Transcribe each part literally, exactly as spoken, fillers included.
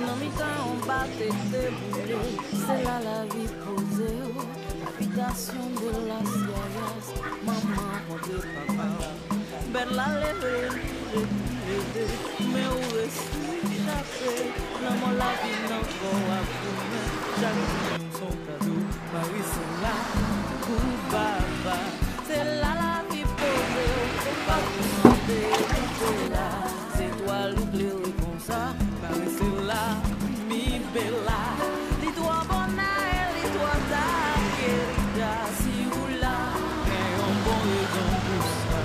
Nan mitan yon batèk deboule, se la lavi poze w. Habitasyon de las yayas, manman kontre papa. Bèt la leve, leve, leve, men ou resi chape. Lanmò lavi nan kò w ap goumen. Chak jou se yon kado, Marisela, pou papa. Se la lavi poze w, se pa pou sante, se la. Zetwal ou klere konsa, Marisela, mi bela. Li twò bona e li twò ta, querida, si ou la, gen yon bon rezon pou sa.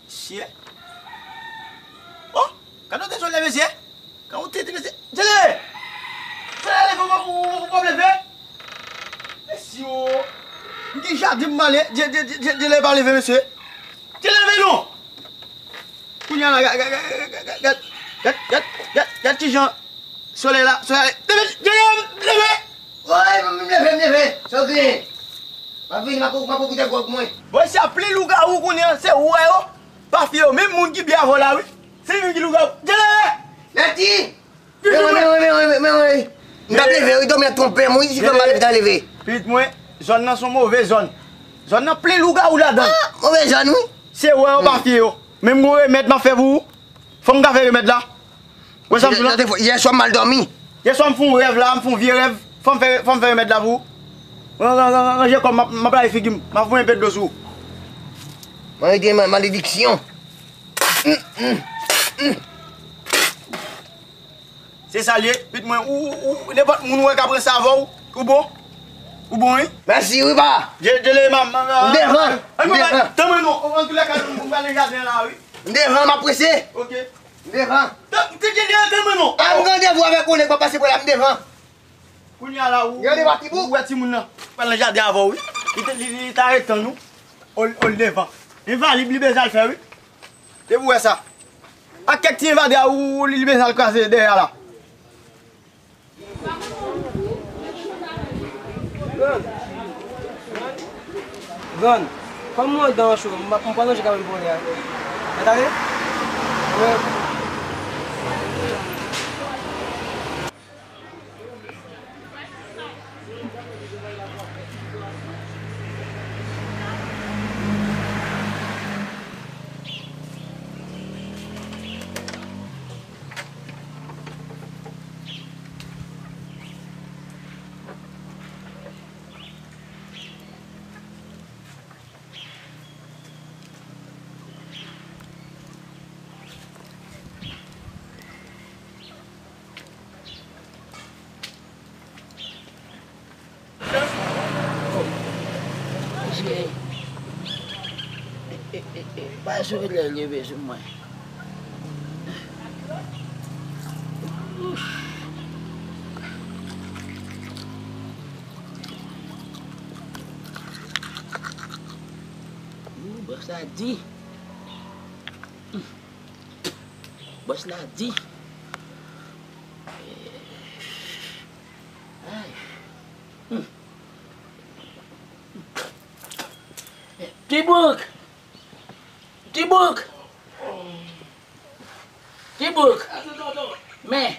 Chien. Oh, gade yon ti solèy, mesye. Gade yon ti, ti, mesye. Djele! Solèy leve, ou, ou, ou, ou pa leve? Mesye, oh. M gen jaden m ale, Dje-, Dje-, Dje-, Dje-, Djele pa leve, mesye. Djele, leve non! Kounye a la, gad, gad kijan solèy la, solèy la. Leve, Djele, leve! Woy, m leve, m leve. Sa w genyen? M ap vini, m ap, m ap pwofite gwòg mwen. Bon, isi a plen lougawou kounye a, se ou wè yo. Pa fye yo, menm moun ki byen avè w la, wi. Se li menm ki lougawou. Djele! Nati! Men wi, men wi, men wi, men wi. M t ap leve, wi, dòmi ap twonpe m, wi, si fè m pa leve, ta leve. Pitit mwen, zòn nan se yon move zòn. Zòn nan plen lougawou ladan l. Ah, move zòn, wi. Se wè yo pa fye yo. Menm gon remèd m ap fè pou ou. Fò m ka fè remèd la. Wè sa m di w la? Yè swa m mal dòmi. Yè swa m fè yon rèv la, m fè yon vye rèv. Fò m fè, fò m fè remèd la pou ou. Ran-, ran-, ran-, ranje kò m, m ap, m ap lave figi m. M ap voye enpe dlo sou ou. Mwen rete ma-, malediksyon. Se sa l ye, pitit mwen, ou, ou, ou, nenpòt moun ou wè ka pran sa avè w, ou bon? Ou bon, wi? Mèsi, wi, pa. Dje-, Djele, m, m, m, m devan, m devan. Tann mwen non, an tou lè ka, m, m prale jaden an la, wi. M devan, m ap prese. Ok. M devan. Tann, tann, Djele, tann mwen non. A, m gen randevou avèk yon nèg, m ap pase prè la, m devan. Kounye a la, ou, ou wè timoun nan pral nan jaden avè w, wi. Li te, li, li ta ret tann ou, ol, ol devan. Envalid, li bezwen al fè, wi. Depi w wè sa. Ak kèk ti envalid a ou, li, li bezwen al kraze dèyè a la. Grann. Grann. Fò m manje dan cho, m pa, m pa manje kanmenm pou lè a. Mwen tande? Wi. Mesye, e, e, e, e, pa solèy leve sou mwen. Ooh, bòs la di. Bòs la di. Ay. Ti bouk! Ti bouk! Ti bouk! Men,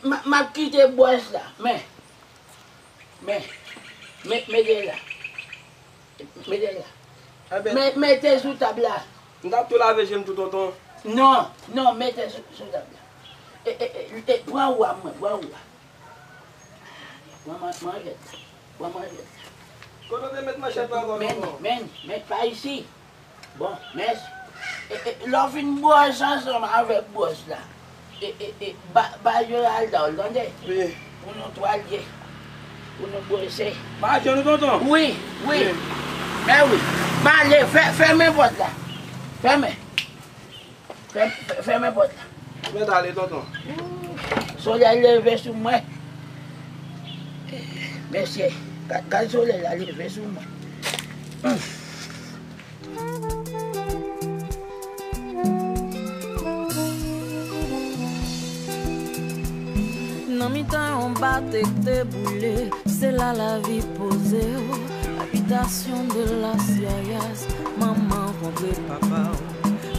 m, m ap kite bòs la. Men, men, men, mete la. Mete la. Enben, men, mete sou tab la. M t ap tou lave je m tou, tonton. Non, non, mete sou, sou tab la. E, e, e, e, pran ou a mwen, pran ou a. Pran man-, manchèt la. Pran manchèt la. Kote w te met manchèt la ankò, tonton? Men, men, men, pa isi. Bon, mèsi. E, e, lè w fin bwose ansanm avèk bwòs la, e, e, e, ba, ba Geralda w, tande? Wi. Pou nou twalye. Pou nou bwose. Ba je nou, tonton? Wi, wi. Wi. Men wi. M ale, fè, fèmen pòt la. Fèmen. Fè, fè, fèmen pòt la. Mèt ale, tonton. Solèy leve sou mwen. Mesye, gad, gad solèy la leve sou mwen. Nan mitan yon batèk te boule, se la lavi poze w. Habitation de las Yayas, manman kontre papa w.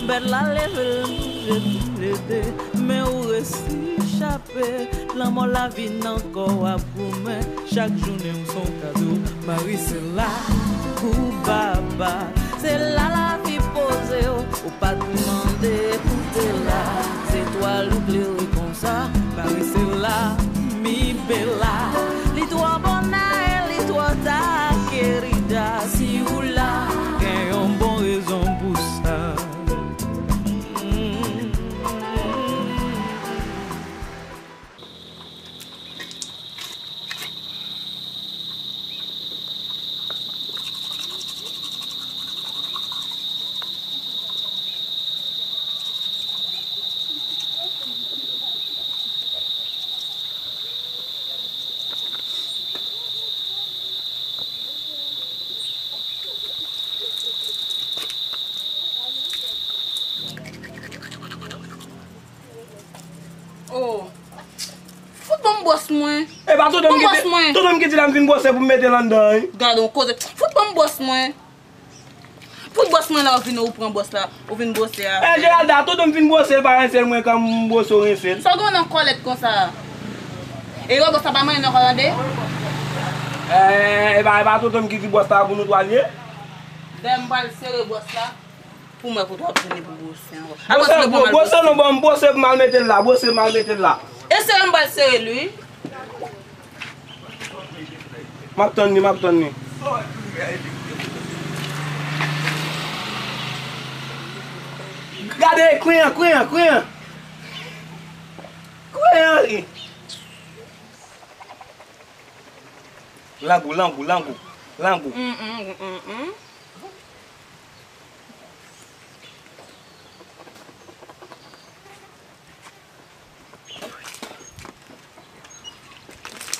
Bèt la leve l manje toulede, men ou resi chape. Lanmò la vin nan kò w ap goumen, chak jounen w se yon kado. Marisela, kou baba, se la lavi poze w, ou pa t mande pou te la. Zetwal ou klere konsa, Marisela, mi bela. Li twò bona e li twò ta, kerida. Si ou la, gen yon bon rezon pou sa. Oh. Fout ban m bwòs mwen. E pa tonton m ki di, tonton m ki di la m vin bwose pou m mete l anndan, wi. Gade yon koze. Fout ban m bwòs mwen. Fout bwòs mwen la, ou vin, ou pran bwòs la, ou vin bwose a. E, Geralda, tonton m vin bwose l, pa rense l, mwen kan m bwose w rense l. Sa w gen nan kòlèt konsa? E yo bwòs la pa manyen nan kò tande? E, e pa, e pa tonton m ki di bwòs la pou nou twalye? Dayè m pral sere bwòs la. Pou mwen, kote w ap jwenn li pou bwose ankò? Bwose, bwose non, ban m bwose pou m al mete l la, bwose m al mete l la. E sere m pral sere l, wi. M ap tann li, m ap tann li. Gade, kwen an, kwen an, kwen an. Kwen an, wi. Langou, langou, langou, langou. Mm, mm, mm, mm.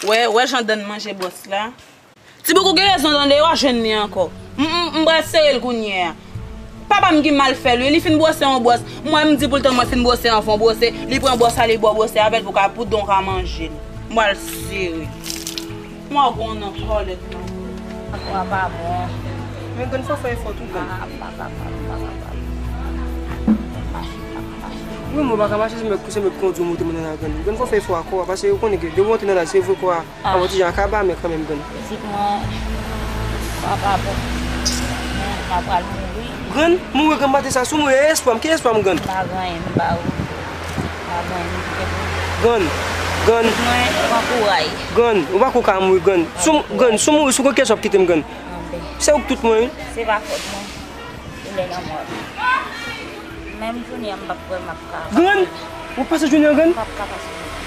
Wè, wè jan Dan manje bwòs la. Ti bouk ou gen rezon tande, w a jwenn li ankò. M, m, m pral sere l kounye a. Papa m ki mal fè l wi, li fin bwose yon bwòs. Mwen m di pou l tann mwen fin bwose anvan w bwose, li pran bwòs la li ba w bwose avè l pou ka, pou Dan w ka manje l. M pral sere. Mwen gon nan kòlèt nan. Wa pa bon. Men grann fò fè efò tou grann. Ah, pa kapab, pa kapab. Wi, mwen pa ka mache se mèt, se mèt kondwi w monte mwen nan la grann. Grann fò fè efò akò a, paske ou konnen ke depi w antre nan laj se vre kò a. Ah. Avan ti jan a ka ba men kanmenm grann. Pitit mwen, papa bon. M ap pral mouri. Grann, mouri grann maten sa, si w mouri e espwa m, ki espwa m grann? M pa gen anyen, m ba ou. M pa gen anyen, m kite pou ou. Grann, grann. Pitit mwen, pran kouray. Grann, ou pa ko ka mouri grann. Si w, grann, si w mouri, si w gen kèsyon w ap kite m grann. Anben. Se ou k tout mwen wi. Se pa fòt mwen. Doulè nan mò. Menm jounen an m p ap kwè m ap ka. Grann! W ap pase jounen an grann? M p ap ka pase jounen an.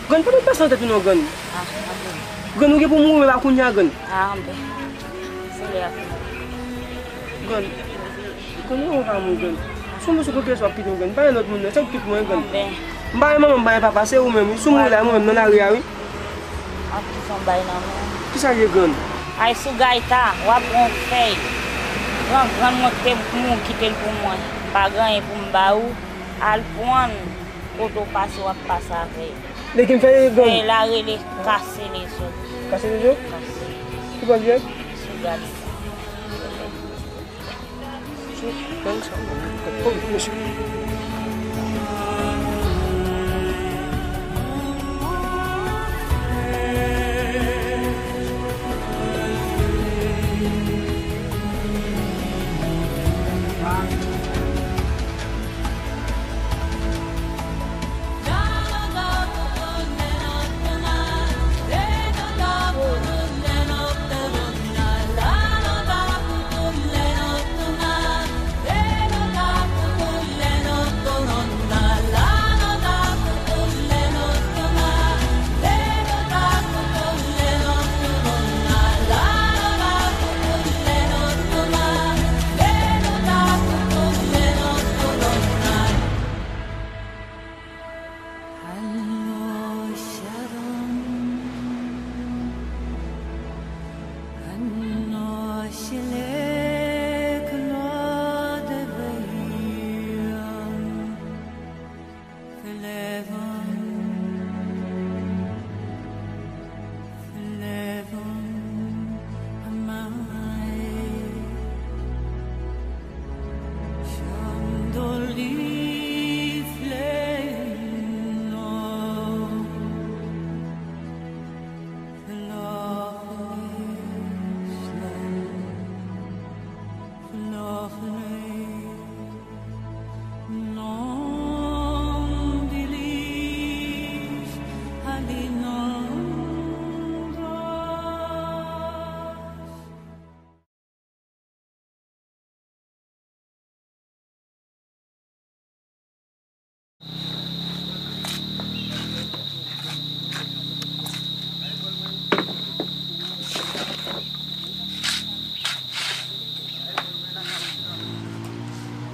Grann, pa met pase nan tèt ou non grann. Ah, anben. Grann, ou gen pou mouri men pa kounye a grann. Ah, anben. Se lè a pou mouri. Grann. Grann, ou pa mouri grann. Si w mouri sou kote w ap kite m grann. Pa gen lòt moun non, se ou k tout mwen grann. Anben. M pa gen manman, m pa gen papa, se ou menm wi. Si w mouri la, mwen menm nan lari a wi. Ap touche yon bay nan men. Kisa l ye grann? Ay sou gayta, w ap pran fèy. Pran grann mwen te mouri kite l pou mwen. M pa gen anyen pou m ba ou. Al pran l kote w pase w ap pase avè l. Lè ki m fè ye grann? Fèy la rele kase lezo. Kase lezo? Kase. Ki bò l ye? Sou gayta.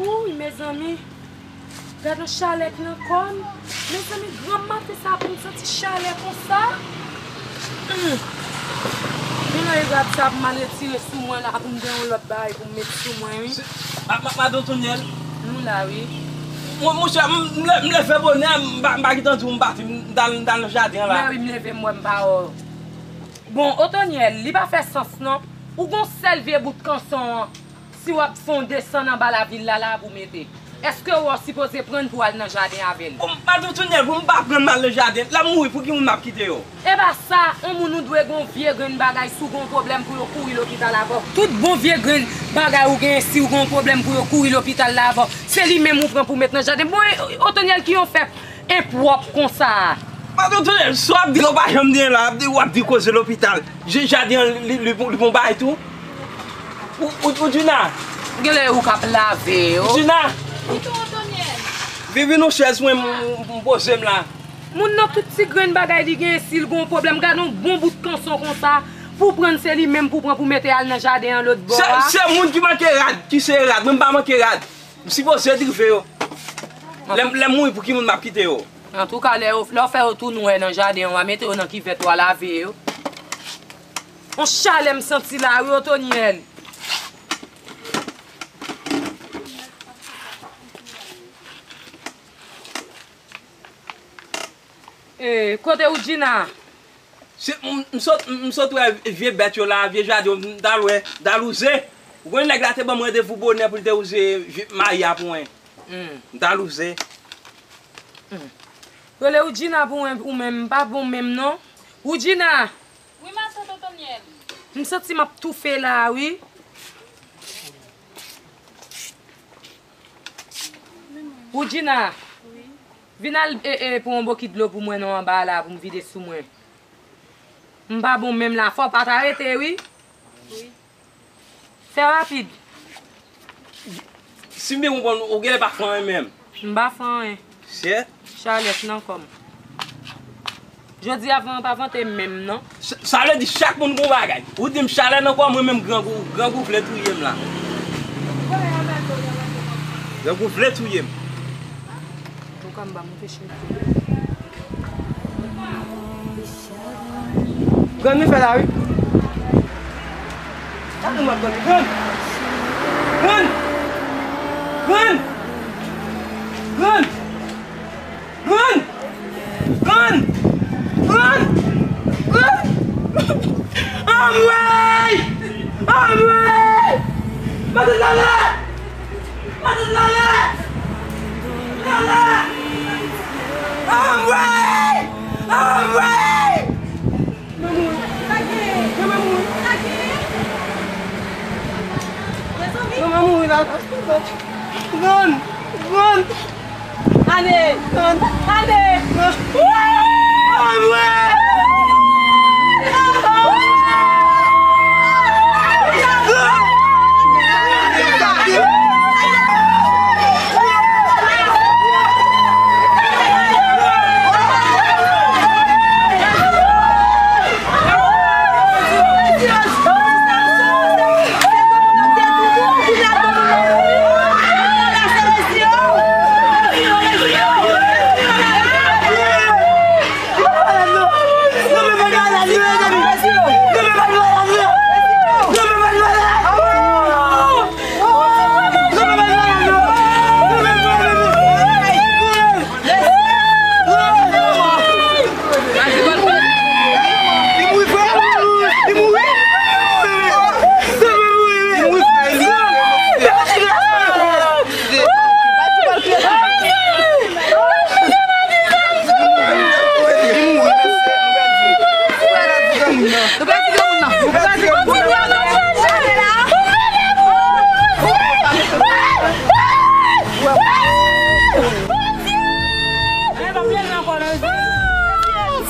Wouy, mezanmi. Gad yon chalè k nan kò m. Mezanmi, granm maten sa pou m santi chalè konsa. Hmm. Men nan rad sa ap mal retire sou mwen la pou m gen yon lòt bagay pou m met sou mwen, wi. Se, ma, ma, madan Tonyèl. Nou la, wi. Mwen, monchè, m, m lè, m leve bonè, m pa, m pa gentan di w m pati, m t al, m t al nan jaden an la. Mè wi, m leve, m wè m pa wè w. Bon, Otonyèl, li pa fè sans non. Ou gon sèl vye bout kanson an. Si w ap fè yon desann anba lavil la, la pou mete. Èske w wè w sipoze pran l pou w al nan jaden avè l? Bon, madan Tonyèl, pou m pa pran l m al nan jaden, l ap mouri, pou ki moun m ap kite yo? E pa sa, yon moun ou dwe gon vye grenn bagay, si w gon pwoblèm pou yo kouri lopital avè w. Tout bon vye grenn bagay ou genyen, si w gon pwoblèm pou yo kouri lopital la avè w, se li menm ou pran pou w met nan jaden. Bon, e, Otonyèl ki yon fè enpwòp konsa a. Madan Tonyèl, sa w ap di la, w pa janm di anyen la, w ap di, w ap di koze lopital. Je, jaden an, li, li, li bon, li bon bagay tou. Ou, ou, ou Djina? Genlè ou k ap lave yo. Djina? Wi, tonton Tonyèl. Vin, vin yon chèz mwen, m, m, m poze m la. Moun nan tout ti grenn bagay li genyen, si l gon pwoblèm, gade yon bon bout kanson konsa, pou pran l se li menm pou pran pou mete al nan jaden an lòt bò a. Se, se moun ki manke rad, ki sere rad, mwen m pa manke rad. M sipoze drive yo. Lè, lè m mouri pou ki moun m ap kite yo? Antouka, lè yo, lè w fè yo tou nwè nan jaden an, w a mete yo nan kivèt, w a lave yo. On chalè m santi la wi, Otonyèl. E, kote Woudjina? Se, m, m sot, m sot wè vye bèt yo la, vye jaden yo, m t al wè, m t al wouze. Ou konnen nèg la te ban m randevou bonè pou l te wouze vye mayi a pou mwen. Hmm. M t al wouze. Hmm. Rele Woudjina pou mwen, ou menm, m pa bon menm non. Woudjina! Wi, matant Otonyèl. M santi m ap toufe la, wi. Woudjina, wi. Vin al, e, e, pran yon bokit dlo pou mwen non anba la pou m vide sou mwen. M pa bon menm la, fò w pa ta rete, wi. Wi. Fè rapid. Si m byen konprann, ou genlè pa fè anyen menm. M pa fè anyen. Sè? Chalè nan kò m. Jodi a van an pa vante menm non. Sa, sa vle di chak moun gon bagay. Ou di m chalè nan kò mwen menm grangou, grangou vle touye m la. Grangou vle touye m. Ou ka m ba moute chèf. Grann, nou fè la wi. Gade m ap grann. Grann! Grann! Grann! Grann! Grann! Grann! Grann! Anmwey! Anmwey! Matant Lala! Matant Lala! Lala! Anmwey! Anmwey! Mwen mouri. Mwen mouri. Mwen mouri la. Grann! Grann! Ale! Grann! Ale! Grann! Anmwey!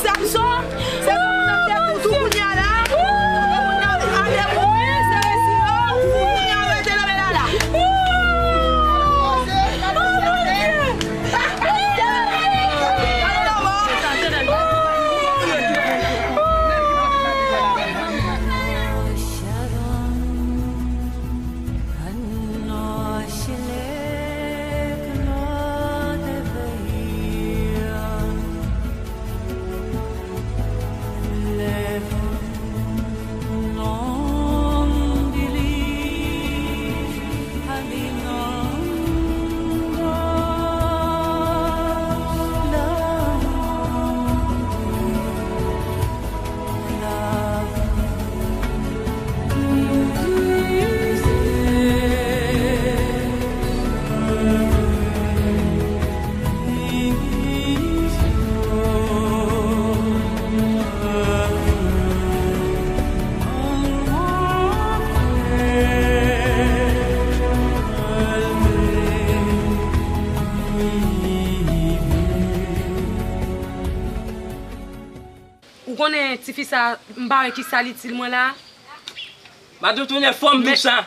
Samson, se pou moun nan te toutou kounye a la. Moun nan ale mouri, se resi yo. Kounye a rete nan men Lala. Ou konnen tifi sa, m pa wè ki sa l itil mwen la. Matant Otonyèl, fò m di w sa.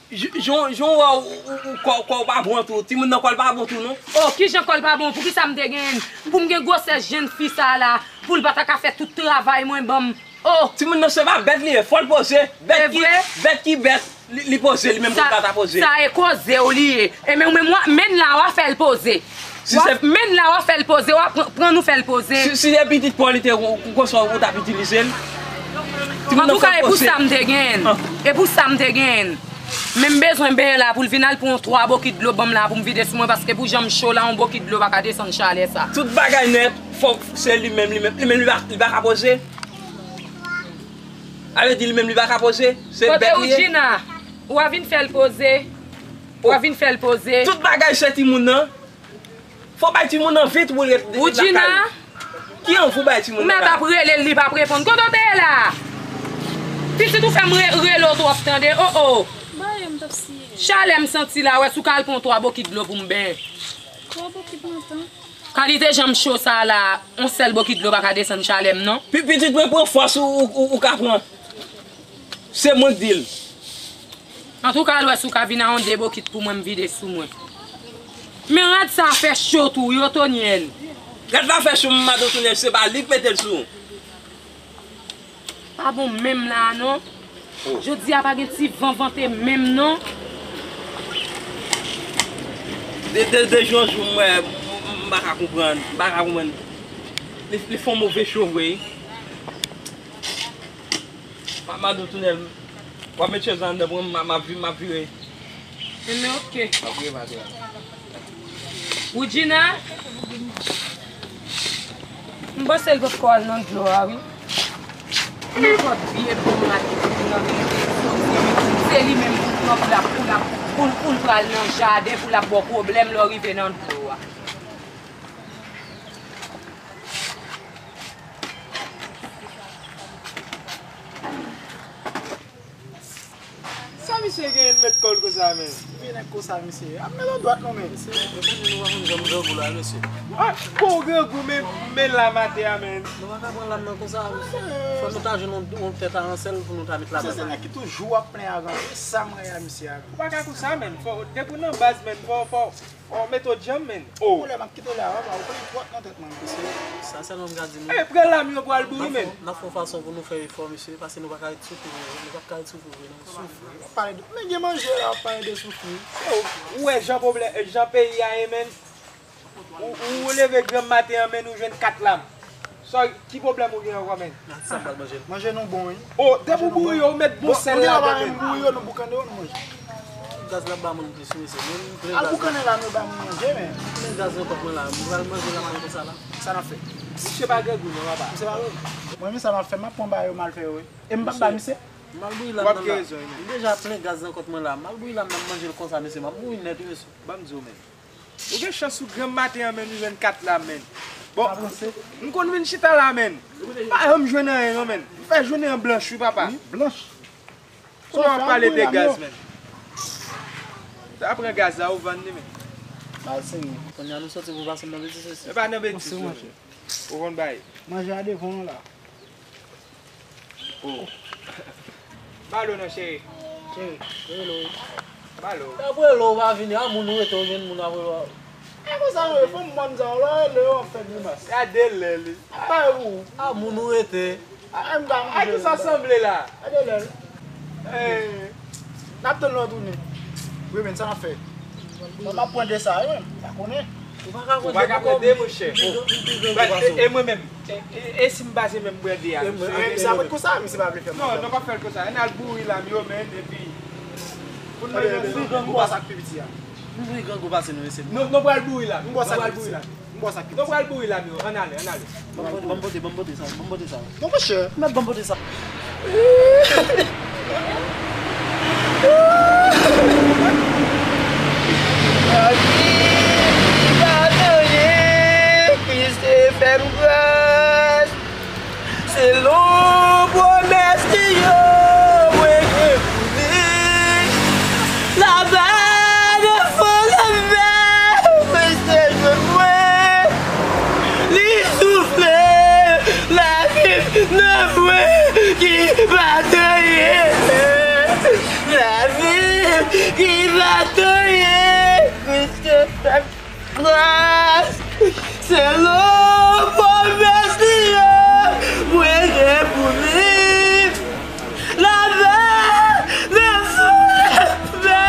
J-, jan, jan w wè w, w, w, kò, kò w pa bon tou. Timoun nan kò l pa bon tou, non. Oh, kijan kò l pa bon? Poukisa m te gen, pou m gen gwosès jenn fi sa la, pou l pa ta ka fè tout travay mwen ban m? Oh! Timoun nan se pa bèt li ye, fò l poze. Bèt ki, bèt ki bèt, li, li poze, li menm pou l pa ta poze. Sa e koze w li ye. E men ou menm, w a, menn la, w a fè l poze. Si w ap se menm la, w ap fè l poze, w ap pran, pran nou fè l poze. Si, si se pitit pa w li te, ou, ou konsa ou t ap itilize l? Timoun nan Antouka, fè e pou poze. Sa m te genyen. Ah. E pou sa m te genyen. Men m bezwen benyen la pou l vin al pran yon twa bokit dlo ban m la pou m vide sou mwen, paske pou jan m cho la, yon bokit dlo pa ka desann chalè sa. Tout bagay nèt, fòk se li menm, li menm, li menm, li pa, li pa ka poze. A vle di li menm li pa ka poze, se bèt li ye. Kote Woodjina? Ou a vin fè l poze. Ou a vin fè l poze. Tout bagay se timoun nan. Fò bay timoun nan vit pou l ret lakay li. Woodjina? Ki anvi w bay timoun nan la? Ou mèt ap rele l, li p ap reponn. Kote w te ye la? Pitit ou fè m re-, rele w twòp tande. O, o. Ba yo, m t ap siye. Chalè m santi la, wè si w ka al pran twa bokit dlo pou m benyen. Twa bokit nan tan. Kalite jan m cho sa la, yon sèl bokit dlo pa ka desann chalè m non. Pi pitit mwen pran fòs ou, ou, ou, ou ka pran. Se mwen k di l. Antouka, al wè si w ka vin a yon de bokit pou mwen, m vide sou mwen. Men rad sa fè cho tou wi, Otonyèl. Rad la fè cho, madan Otonyèl, se pa li k mete l sou. Pa bon menm la a non. Oh. Jodi a pa gen ti van vante menm non. De, de, de jou an jou, m wè, m, m, m pa ka konprann, m pa ka konprann. Li, li fè yon move cho vre wi. Ma, madan Otonyèl, w ap met chèz la anndan pou mwen, m, m ap vi-, m ap vire. Enben, oke. M ap vire, madan. Woodjina, m panse l potko al nan dlo a, wi. Nenpòt vye bon rat ki te nan rive, se li menm pou pran, pou l ap, pou l ap, pou l, pou l pral nan jaden, pou l ap ba w pwoblèm lè w rive nan dlo a. Sa misye genyen met kò l konsa, men? Vye nèg konsa, misye. Ap met yon dwat non, men. Mesye, mesye, nou pa konn janm grangou la, mesye. Ah, bon grangou, men, men lam atè a, men. Nou pa ka pran lam nan konsa, mesye. Fò nou ta jwenn yon, yon tèt a ransèl pou nou ta met la. Misye, se nèg ki toujou ap plen avan. Se sa m rayi a misye a. Ou pa ka konsa, men. Fò, depi w nan baz, men, fò, fò, fò w mete w djanm, men. Oh. Ou konnen m ap kite w la, papa. Ou konnen twòp nan tèt mwen, mesye. Sa sèlman m ka di nou. Eh, pran lam yo pral bouri, men. N ap fè yon fason pou nou fè efò, mesye, paske nou pa ka ret soufri, nou p ap ka ret soufri vre non. Soufri. W ap pale de, men gen manje la, w ap pale de soufri. Ou, ou wè jan pwoblè-, jan peyi a ye, men. Ou, ou, ou leve granm maten an, men ou jwenn kat lam. Sa, ki pwoblèm ou gen ankò, men? Sa m pral manje l. Manje nou bon, wi. O, depi w bouri yo, ou met bon sèl ladan, men. Bouri yo, nou boukande yo, nou manje. Gaz la ba moun plis, wi, mesye. Al boukande lam yo ba moun manje, men. Men gaz nan kòk mwen la, m pral manje lam nan konsa la. Sa n ap fè? Misye pa grangou non, papa. Misye pa grangou. Mwen, men sa m ap fè, m ap pran ba yo, m al fè yo, wi. E m p ap ba misye. M al bouyi lam nan la. M deja plen gaz nan kont mwen la. M al bouyi lam nan, m manje l konsa, mesye. M ap mouri nèt, wi, mesye. Ban m di w, men. Ou gen chans ou granm maten an, men, ou jwenn kat lam, men. Bon, m konn vin chita la, men. M pa janm jwenn anyen, non, men. M fè jounen an blanch, wi, papa. Wi, blanch. Kounye a w ap pale de gaz, men. Sa pran gaz la, ou vann li, men. Ba l serye. Kounye a nou soti pou pase nan betiz, mesye. E pa nan betiz, non, men. Ou konn bay. Manje a devan w la. Oh. Balo non, cheri. Cheri, rele w. Balo. Ap rele w, ou pa vini. A moun ou rete, ou jwenn moun ap rele w. E konsa nou ye, fanm mòn sa yo, lè w rele yo, w ap fè grimas. Gade lè li. A ou. A moun ou rete. A, a, m pa manje. A ki sa sanble la? Gade lè l. Eh. N ap tann lè w tounen. Wi, men, sa n ap fè? Mwen, m ap pran de sa, wi, m pa konnen. Ou pa ka pran de, monchè. E, e mwen menm, e, e, e si m pase menm pran de a? E, men, e, misye ap fè konsa, misye pa vle fè m. Non, nou pa fè l konsa. Ann al bouri lam yo, men, epi pou n manje ansanm. M bò sa k pi piti a. M bouri grangou pase nou, mesye. Nou, nou pral bouri lam. M bò sa k pi piti. Nou pral bouri lam. M bò sa k pi piti. Nou pral bouri lam yo. Ann ale, ann ale. Ban m pote, ban m pote sa, ban m pote sa. Non, monchè. Mèt ban m pote sa. Lavi pa t anyen, Kris te fè m gras. Selon pwomès li yo, mwen gen pou li. Laba nan fon lanmè, Kris te jwenn mwen. Li soufle lavi m nan mwen ki pa t anyen. Lavi m ki pa t anyen. Kris te fè m gras. Selon pwomès li yo, mwen gen pou li. Laba nan fon lanmè,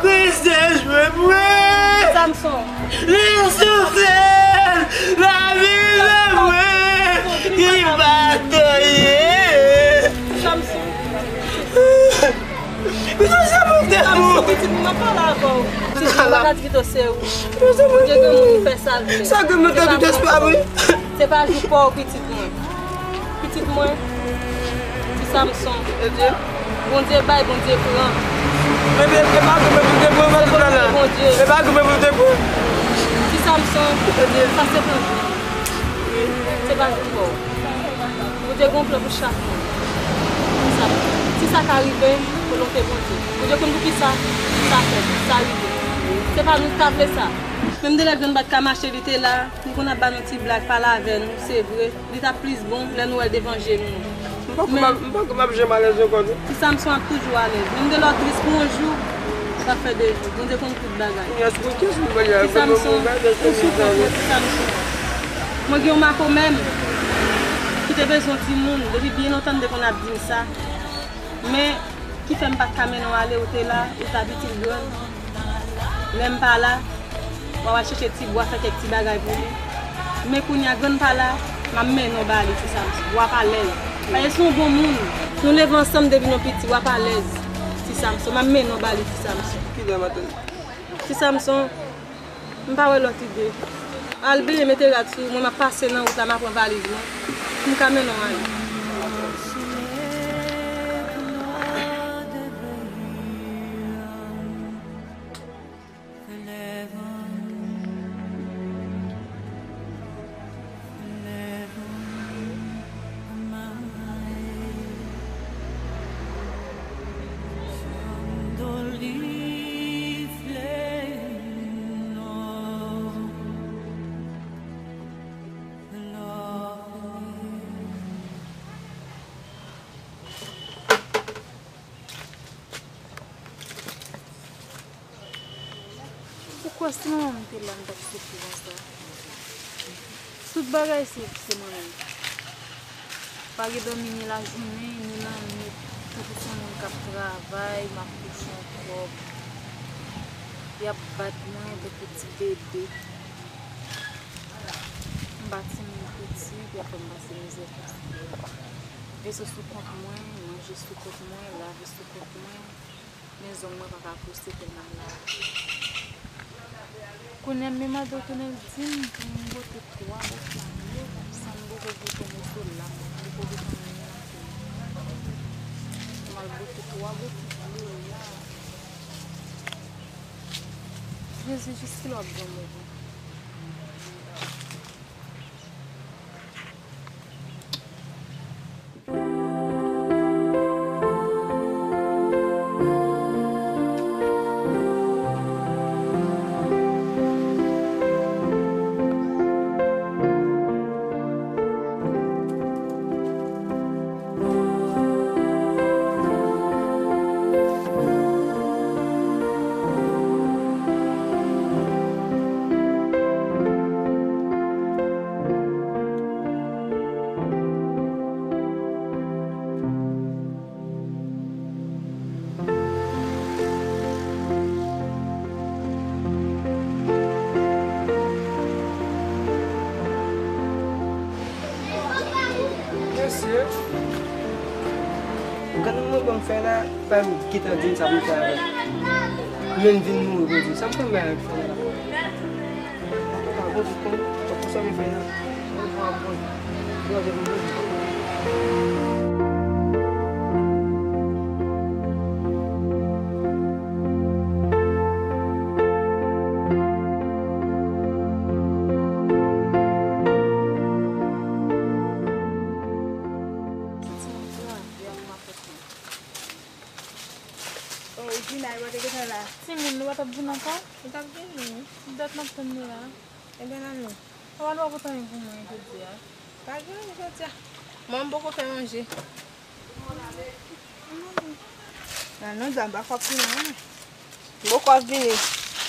Kris te jwenn mwen. Samson. Li sou Pitit mwen, m ap pale avè w. Pitit mwen, m pa ka di pito se ou. Bondye gen moun ki fè sa l vle. Sa gen mwen te dout espwa, wi. Se pa jou pa w, pitit mwen. Pitit mwen, ti Samson. Bondye bay, Bondye pran. Ebyen, e pa goumen pou te pran, mwen tout la. Bondye. E pa goumen pou te pran. Ti Samson, sa se plan Bondye. Se pa jou pa w. Bondye gen yon plan pou chak moun. Sa, si sa ka rive, volonte Bondye. Bondye konn poukisa sa fèt, sa rive. Se pa nou ki ta vle sa. Menm de lè grann pa t ka mache, li te la, li konn ap ba nou ti blag, pale avè nou, se vre. Li t ap plis bon lè nou wè l devan je nou. M pa kwè m ap, m pa kwè m ap janm alèz ankò, non. Ti Samson ap toujou alèz. Menm de lè w tris pou yon jou, li p ap fè de jou. Bondye konn tout bagay. Ti Samson, ou sou kont mwen, ti Samson. Mwen gen yon makomè m ki te bezwen yon timoun. Depi byen lontan, m te konn ap di m sa. Men, ki fè m pa t ka mennen w ale, ou te la, ou t ap itil grann. Lè m pa la, w a al chèche ti bwa, fè kèk ti bagay pou li. Men kounye a, grann pa la, m ap mennen w ba li, ti Samson. W ap alèz. Paske se yon bon moun. Nou leve ansanm depi nou piti, w ap alèz, ti Samson. M ap mennen w ba li, ti Samson. Kilè maten? Ti Samson, m pa wè lòt ide. Al benyen, mete rad sou ou, mwen m ap pase nan wout la, m a pran valiz mwen pou m ka mennen w ale. Ou kwè si manman m te la, m t ap soufri konsa? Tout bagay se, se mwen menm. Pa gen dòmi ni lajounen, ni lannwit. Toujou se yon moun k ap travay, m ap touche yon kòb. Y ap bat mwen tankou ti bebe. M pa timoun piti, y ap fè m pase mizè konsa. Vese sou kont mwen, manje sou kont mwen, lave sou kont mwen. Men zong mwen pa ka pouse tèlman m lave. Kounye a, m mande w tounen l di m pou m bote twa bokit dlo, san m poko goute yon moso lam, m poko goute yon moun nan tou. M al bote twa bokit dlo la. Jezi, jiskilè w ap granmoun? Mesye. Gade mwen ban m fè la, pa m gentan di m sa pou m fè avè l. Ou menm vin mouri pou di sa m konn bagay pou fè la. Papa bon, pou konn, pou sa m fè la. Bon, bon, bon. Oh, Gina, ou pa te gentan la? Timoun, nou pa t ap vin ankò? Ou t ap vini, wi. Ki dat n ap tann nou la? Ebyen, nan nou. Papa nou pa pote anyen pou mwen jodi a. Pa gen anyen jodi a. Mwen, m poko fè manje. Nan nou, dan ba kòp pou nou. M poko ap vini.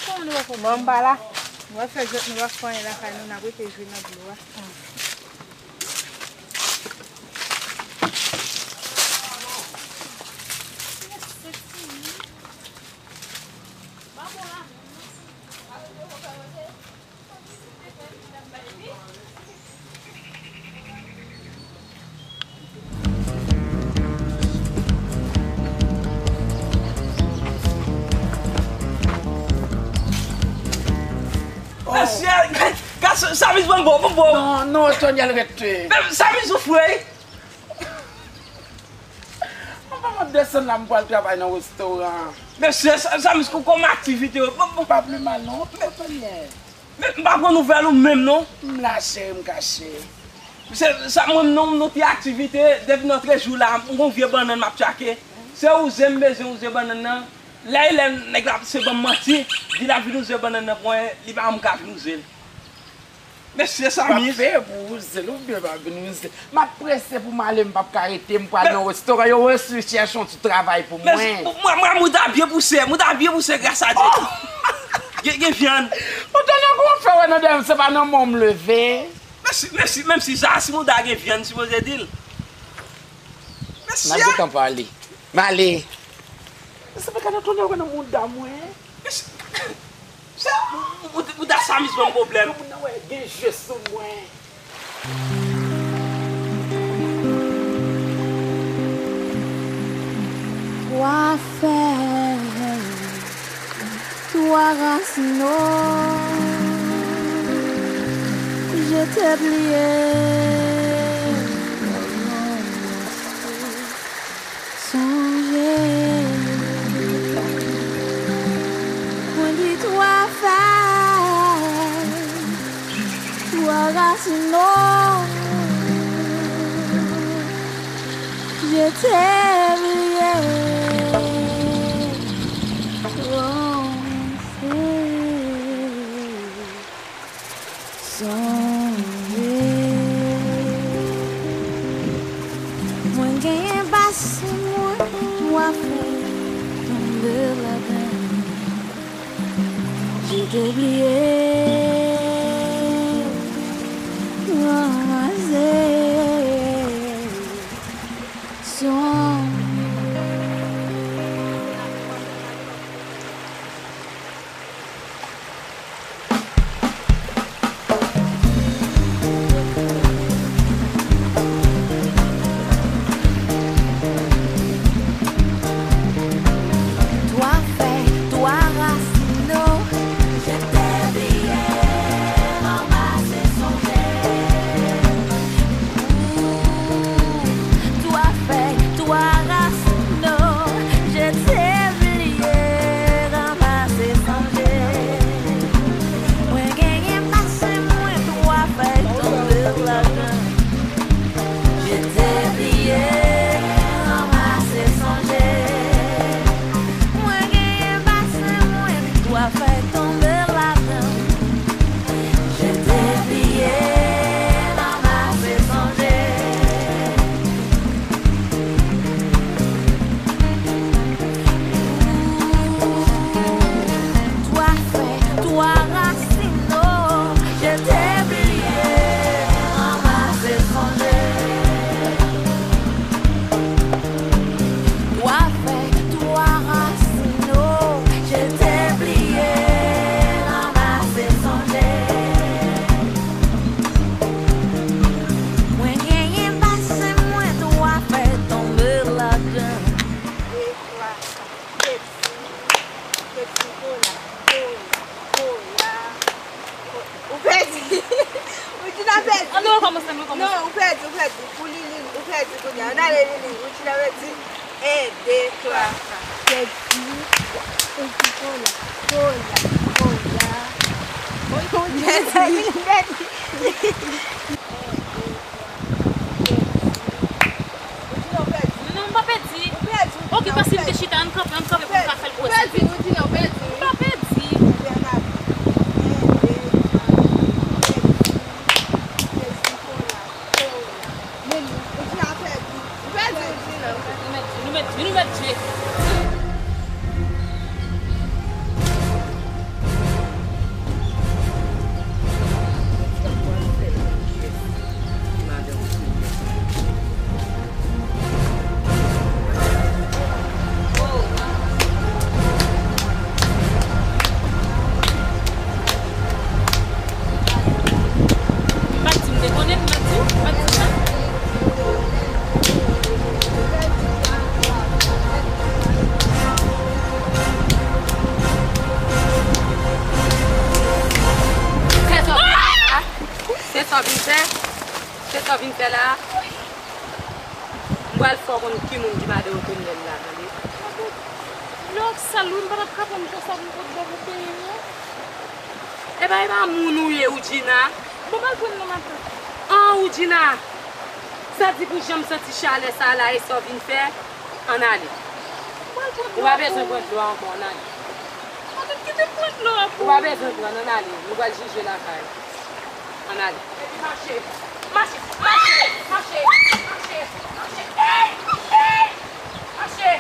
Kòman nou pa fè? Mwen, m pa la. Mwen fè jwèt nou pa fè anyen lakay nou, n ap rete jwe nan dlo a. Sa miz ban m bo, ban m bo. Non, non, Tonyèl, rete. Men sa miz ou fre. Mwen pa mwen desann la, m pral travay nan restoran. Mesye, sa, sa miz kou kòm aktivite yo. Bon, bon. Pa pli mal non, Tonyèl. Men m pa pran nouvèl ou menm non. M la cheri, m kache. Se sa mwen menm non, nou ti aktivite, depi nan trè jou la, m gon vye bannann m ap tchake. Se wouze m bezwen wouze bannann nan. Lè e lè nèg la se ban m manti, di l ap vin wouze bannann nan pou mwen, li pa janm ka vin wouze l. Mesye Sami. M ap peye pou wouze l, oubyen pa vin wouze. M ap prese pou m ale, m p ap ka rete, m pral nan restoran, yo resi chèche yon ti travay pou mwen. Mwen, mwen, mwen ta byen pouse, mwen ta byen pouse gras a Dye. Gen, gen vyann. Ou tande kòman w fè wè nan dèyè m, se pa nan men w m leve. Mèsi, mèsi, menm si sa, si mouda gen vyann, sipoze di l. Mèsi. N ap gentan pale. M ale. Mèsi, men gade tonnè wè nan mouda mwen. Mèsi. Sa, mouda, mouda sa miz ban m pwoblèm. Moun nan wè gen je sou mwen. Twa fèy, twa rasin, o, je t'ai oublié. Sonje, mwen di twa fèy, twa rasin, o, je t'ai oublié, sonje. Mwen genyen pase mwen, twa fèy tonbe ladan. Je t'ai oublié, ranmase, sonje. Twa fèy, twa rasin, o, je t'ai oublié, ranmase, sonje. Twa fèy, twa rasin, o, je t'ai oublié, ranmase, sonje. Mwen genyen pase mwen, twa fèy tonbe ladan. Je t'ai oublié, ranmase, sonje. Mwen genyen pase mwen, twa fèy tonbe ladan. Je t'ai oublié, ranmase, sonje. Twa fèy, twa rasin, o, je t'ai oublié, ranmase, sonje. Twa fèy, twa rasin, o, je t'ai oublié, ranmase, sonje. Mwen genyen pase mwen, twa fèy tonbe ladan. De, twa, sa. Pèdi. Pèdi, kola, kola, kola. Ou pèdi. Woudjina pèdi. Ann nou rekòmanse, ann nou rekòmanse. Non, ou pèdi, ou pèdi. Pou Lili, ou pèdi kounye a. Ann ale, Lili. Woudjina pèdi. En, de, twa, sa. Pèdi. Pèdi, kola, kola, kola. Ou pèdi. Pèdi. Ou di non, ou pèdi. Non, non, m pa pèdi. Ou pèdi, ou di non, ou pèdi. Ok, paske m te chita, ann kanpe, ann kanpe pou m ka fè l pwese. Ou pèdi, ou di non, ou pèdi. M pa pèdi. Ebyen, gade. En, de, twa, pèdi. Pèdi, kola, kola. Men, ou di non, ou pèdi. Ou pèdi, ou di non. Nou mèt jwe, nou mèt jwe, nou mèt jwe. M pa t di m te konnen, m pa t di w, m pa t di sa. Sa w vin fè la a? M pral fè w konn ki moun ki mande w tonèl la, tande. Lè w sal wi, m pa t ap ka pran konsa pou m pot dlo pou peye w. Epa, epa moun ou ye, Woudjina. Bon, m al pran nan maten. An, Woudjina, sa di pou jan m santi chalè sa la e sa w vin fè? Ann ale. M al pran dlo pou ou. Ou pa bezwen pran dlo a ankò, ann ale. Ou pa bezwen pran, ann ale. Nou pral jije lakay. Ann ale. Epi mache. Mache. Mache. Mache. Mache. Mache. Ey! Ey! Mache.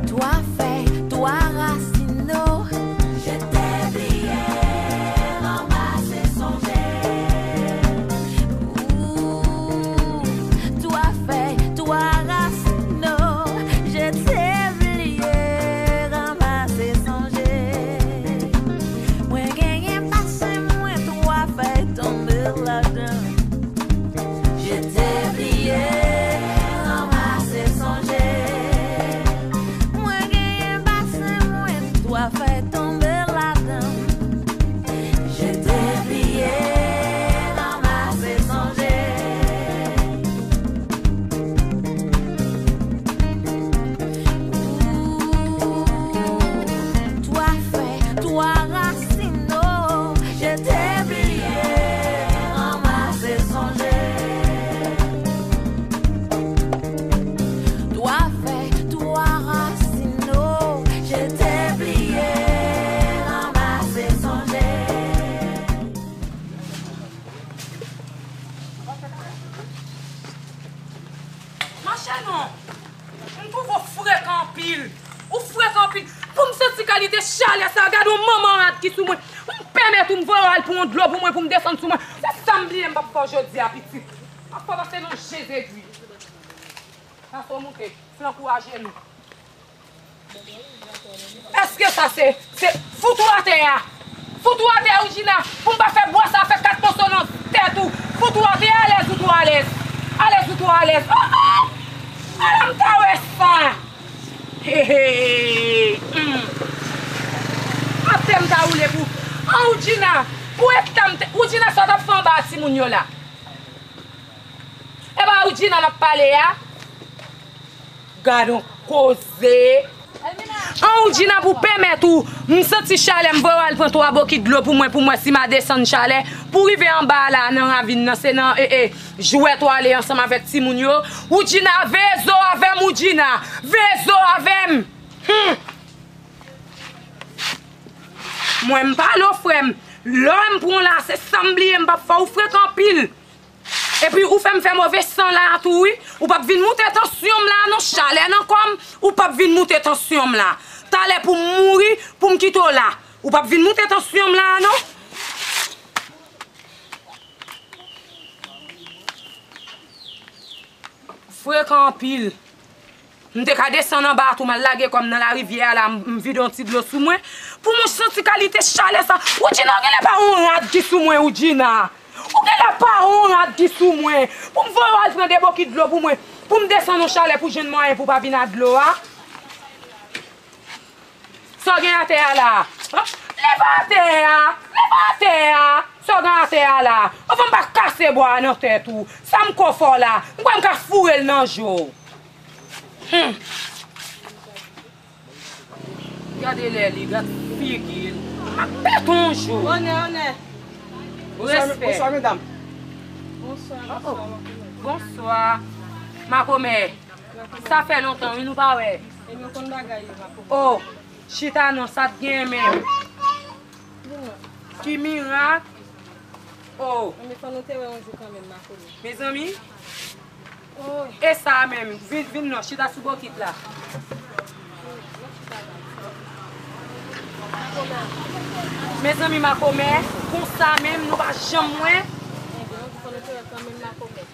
Twa fèy, twa rasin, o, je t'ai oublié, ranmase, sonje. Ou, twa fèy, twa rasin, o, je t'ai oublié, ranmase, sonje. Mwen genyen basen mwen, twa fèy tonbe ladan. Je t'ai oublié, ranmase, sonje. Mwen genyen basen mwen, twa fèy tonbe ladan. Je t'ai oublié, ranmase, sonje. Ou, twa fèy, twa rasin, o, je t'ai oublié, ranmase, sonje. Twa fèy, twa rasin, o, je t'ai oublié, ranmase, sonje. Monchè non, m twouve w frekan anpil. Ou frekan anpil. Pou m santi kalite chalè sa, gade yon manman rad ki sou mwen. M pèmèt ou, m voye w al pran yon dlo pou mwen, pou m desann sou mwen. Se sa m bliye m p ap fè w jodi a, pitit. M ap fè w pase nan Jezikri. Pase w moute, flank ou ajenou. Èske sa se, se, fout ou atè a? Fout ou atè a, Woudjina, pou m pa fè bwa sa fè kat moso nan tèt ou. Fout ou atè a, alèz ou twò alèz. Alèz ou twò alèz. Oh, oh! Ala m ta wè sa! He, he! Hmm. Atè m ta woule pou. An, Woudjina, pou eta m te, Woudjina, sa w t ap fè anba a timoun yo la? E pa Woudjina m ap pale a? Gad on koze. An, Woudjina, pou pèmèt ou, m santi chalè, m voye w al pran twa bokit dlo pou mwen, pou m wè si m a desann chalè, pou rive anba a la, nan ravin nan, se nan, e, e, jwèt w ale ansanm avèk timoun yo. Woudjina, veye zo avè m, Woudjina. Veye zo avè m. Hmm. Mwen, m pale w, frè m. Lè m pran w la, se sa m bliye, m p ap fè w, ou frekan anpil. Epi ou fè m fè move san la a tou wi. Ou p ap vin moute tansyon m la non, chalè nan kò m, ou p ap vin moute tansyon m la. Talè pou m mouri, pou m kite w la. Ou p ap vin moute tansyon m la non. Frekan anpil. M te ka desann anba a tou, m al lage kò m nan larivyè a la, m, m vide yon ti dlo sou mwen. Pou mwen santi kalite chalè sa. Woudjina, ou genlè pa yon rad ki sou mwen, Woudjina. Ou genlè pa yon rad ki sou mwen. Pou m voye w al pran de bokit dlo pou mwen. Pou m desann yon chalè pou jwenn mwayen pou w pa vin ak dlo a. Sa w gen atè a la? Leve atè a! Leve atè a! Sa w gen atè a la? Anvan m pa kase bwa a nan tèt ou. Sa m ko fè w la? M kwè m ka foure l nan je w. Hmm. Gade lè li, gad figi l. M ap pete w yon jou. Onè, onè. Respè. Bonswa, medam. Bonswa, bonswa, makomè. Bonswa. Makomè. Sa fè lontan, wi, nou pa wè. E nou konn bagay yo, makomè. Oh, chita non, sa t genyen menm. Ki mirak. Oh. Mezanmi, fò nou te wè yon jou kanmenm, makomè. Mezanmi. Oh. E sa a menm, vin, vin non, chita sou bokit la. Mezanmi, makomè, konsa menm, nou pa janm wè. Ebyen, yon jou fò nou te wè kanmenm, makomè.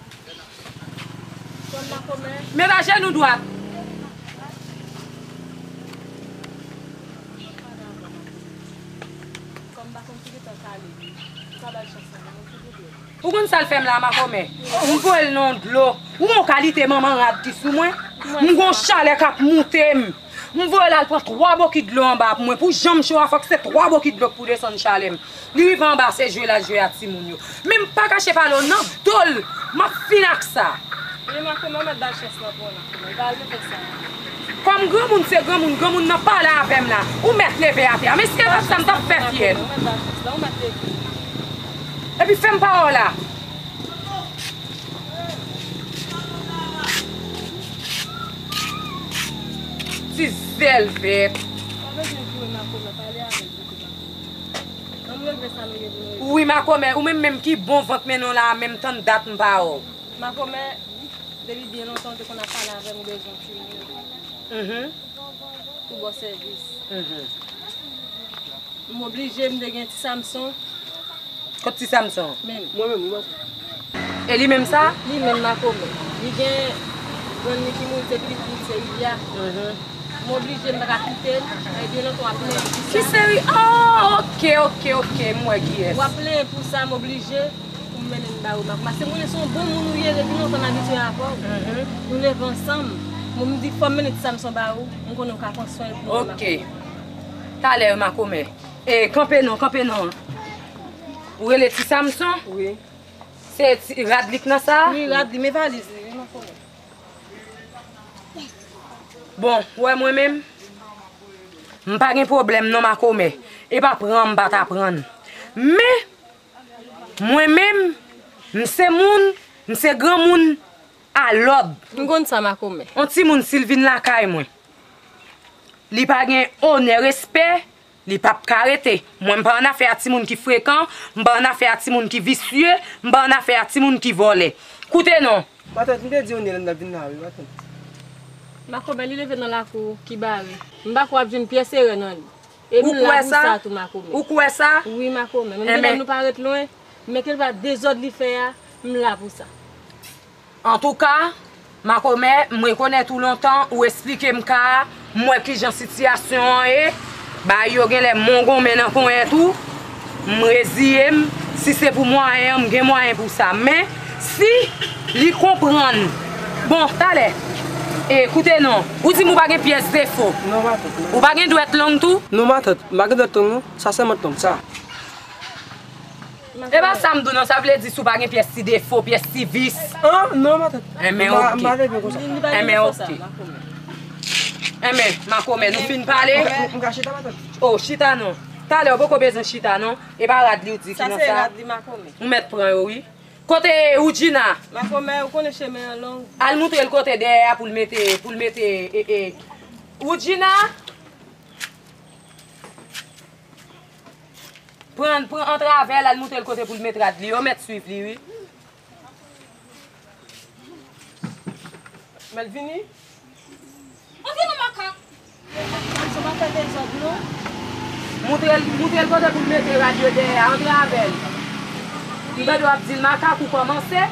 Konn makomè. Met ajenou dwat. Kòm m pa konn ki gentan kale, m pa ba l chans la, non, ki pou dwèt. Ou konn sa l fè m la, makomè? M voye l nan dlo. Ou wè yon kalite manman rad ki sou mwen? M gon chalè k ap moute m. M voye l al pran twa bokit dlo anba pou mwen. Pou jan m cho a, fòk se twa bokit dlo k pou desann chalè m. Li rive anba, se jwe l al jwe a timoun yo. Men m pa kache pale w nan do l. M ap fin ak sa. Li makomè, ou mèt ba l chans lan pou w la. Li pa dwe fè sa. Kòm granmoun se granmoun, granmoun nan pale avè m la. Ou mèt leve atè a. Men si se pa t sa, m t ap fè fyèl. Ou mèt ba l chans lan, ou mèt leve. Epi fè m pa w la. Ti zèl vèt. Pa bezwen joure makomè, pale avè l pito makomè. Ann regle sa nou ye pou nou regle. Wi, makomè, ou menm menm ki bon vant mennen w la a, menm tann dat m pa wè w. Makomè, depi byen lontan, ou te konn ap pale avè m, ou bezwen timoun. Mhm. Pou ba w sèvis. Mhm. M oblije, m te gen ti Samson. Kot ti Samson? Menm. Mwen menm, wi, makomè. E li menm sa? Li menm makomè. Li gen grann li ki mouri, se pitit li, se Ilya. Mhm. M oblije, m pa ka kite l. Sa gen lontan w ap plenyen pou sa. Ki seri? Oh, ok, ok, ok, m wè kiyès. W ap plenyen pou sa, m oblije pou m mennen l ba ou makomè. Paske m konnen se yon bon moun ou ye, depi lontan m abitye avè w. Mhm. Nou leve ansanm. Bon, m di fò m mennen ti Samson ba ou, m konnen w ka pran swen l pou mwen makomè. Ok. Talè, makomè. E, kanpe non, kanpe non. Ou rele ti Samson? Wi. Se ti rad li k nan sa? Wi, rad li, men valiz li, wi, makomè. Bon, ou wè mwen menm, m pa gen pwoblèm non, makomè. E pa pran m pa ta pran. Men, mwen menm, m se moun, m se granmoun a lòd. M konn sa, makomè. On timoun, si l vin lakay mwen, li pa gen onè, respè, li p ap ka rete. Mwen, m pa annafè a timoun ki frekan, m pa annafè a timoun ki visye, m pa annafè a timoun ki vòlè. Koute non. Matant, m te di w Nilanda vin la, wi, matant. Makomè, li leve nan lakou ki bare. M pa kwè w ap jwenn pyès erè nan li. E m la pou sa tou, makomè. Ou kwè sa? Wi, makomè. Menm si nou pa ret lwen, men ke l pa dezòd li fè a, m la pou sa. Antouka, makomè, m rekonèt ou lontan, ou esplike m ka a, m wè kijan sitiyasyon an ye. Bagay yo genlè mongonmen nan ponyèt ou. M reziye m. Si se pou mwayen an, m gen mwayen pou sa. Men, si li konprann. Bon, talè. E, koute non. Ou di m ou pa gen pyès defo. Non, matant. Ou pa gen dwèt long tou? Non, matant. M pa gen dwèt long, non. Sa sèlman tonm sa. E pa sa m di w non, sa vle di si w pa gen pyès ti defo, pyès ti vis. An, non, matant. Enben, ok. M pa, m pa vle konsa. Enben, ok. Enben, makomè, nou fin pale? M, m ka chita, matant? O, chita non. Talè, ou poko bezwen chita non. E pa rad li w di ki nan sa? Sa se rad li, makomè. Ou mèt pran yo, wi. Kote Woudjina? Makomè, ou konnen chemen an long. Al moutre l kote dèyè a pou l mete, pou l mete, e, e. Woudjina? Pran, pran antrave l, al moutre l kote pou l met rad li. Yo mèt swiv li, wi. Malvini? Antre non, makak! Samson pa fè dezòd, non. Moutre l, moutre l kote pou l mete rad yo dèyè a, antrave l. M tande w ap di l makak, ou kòmanse.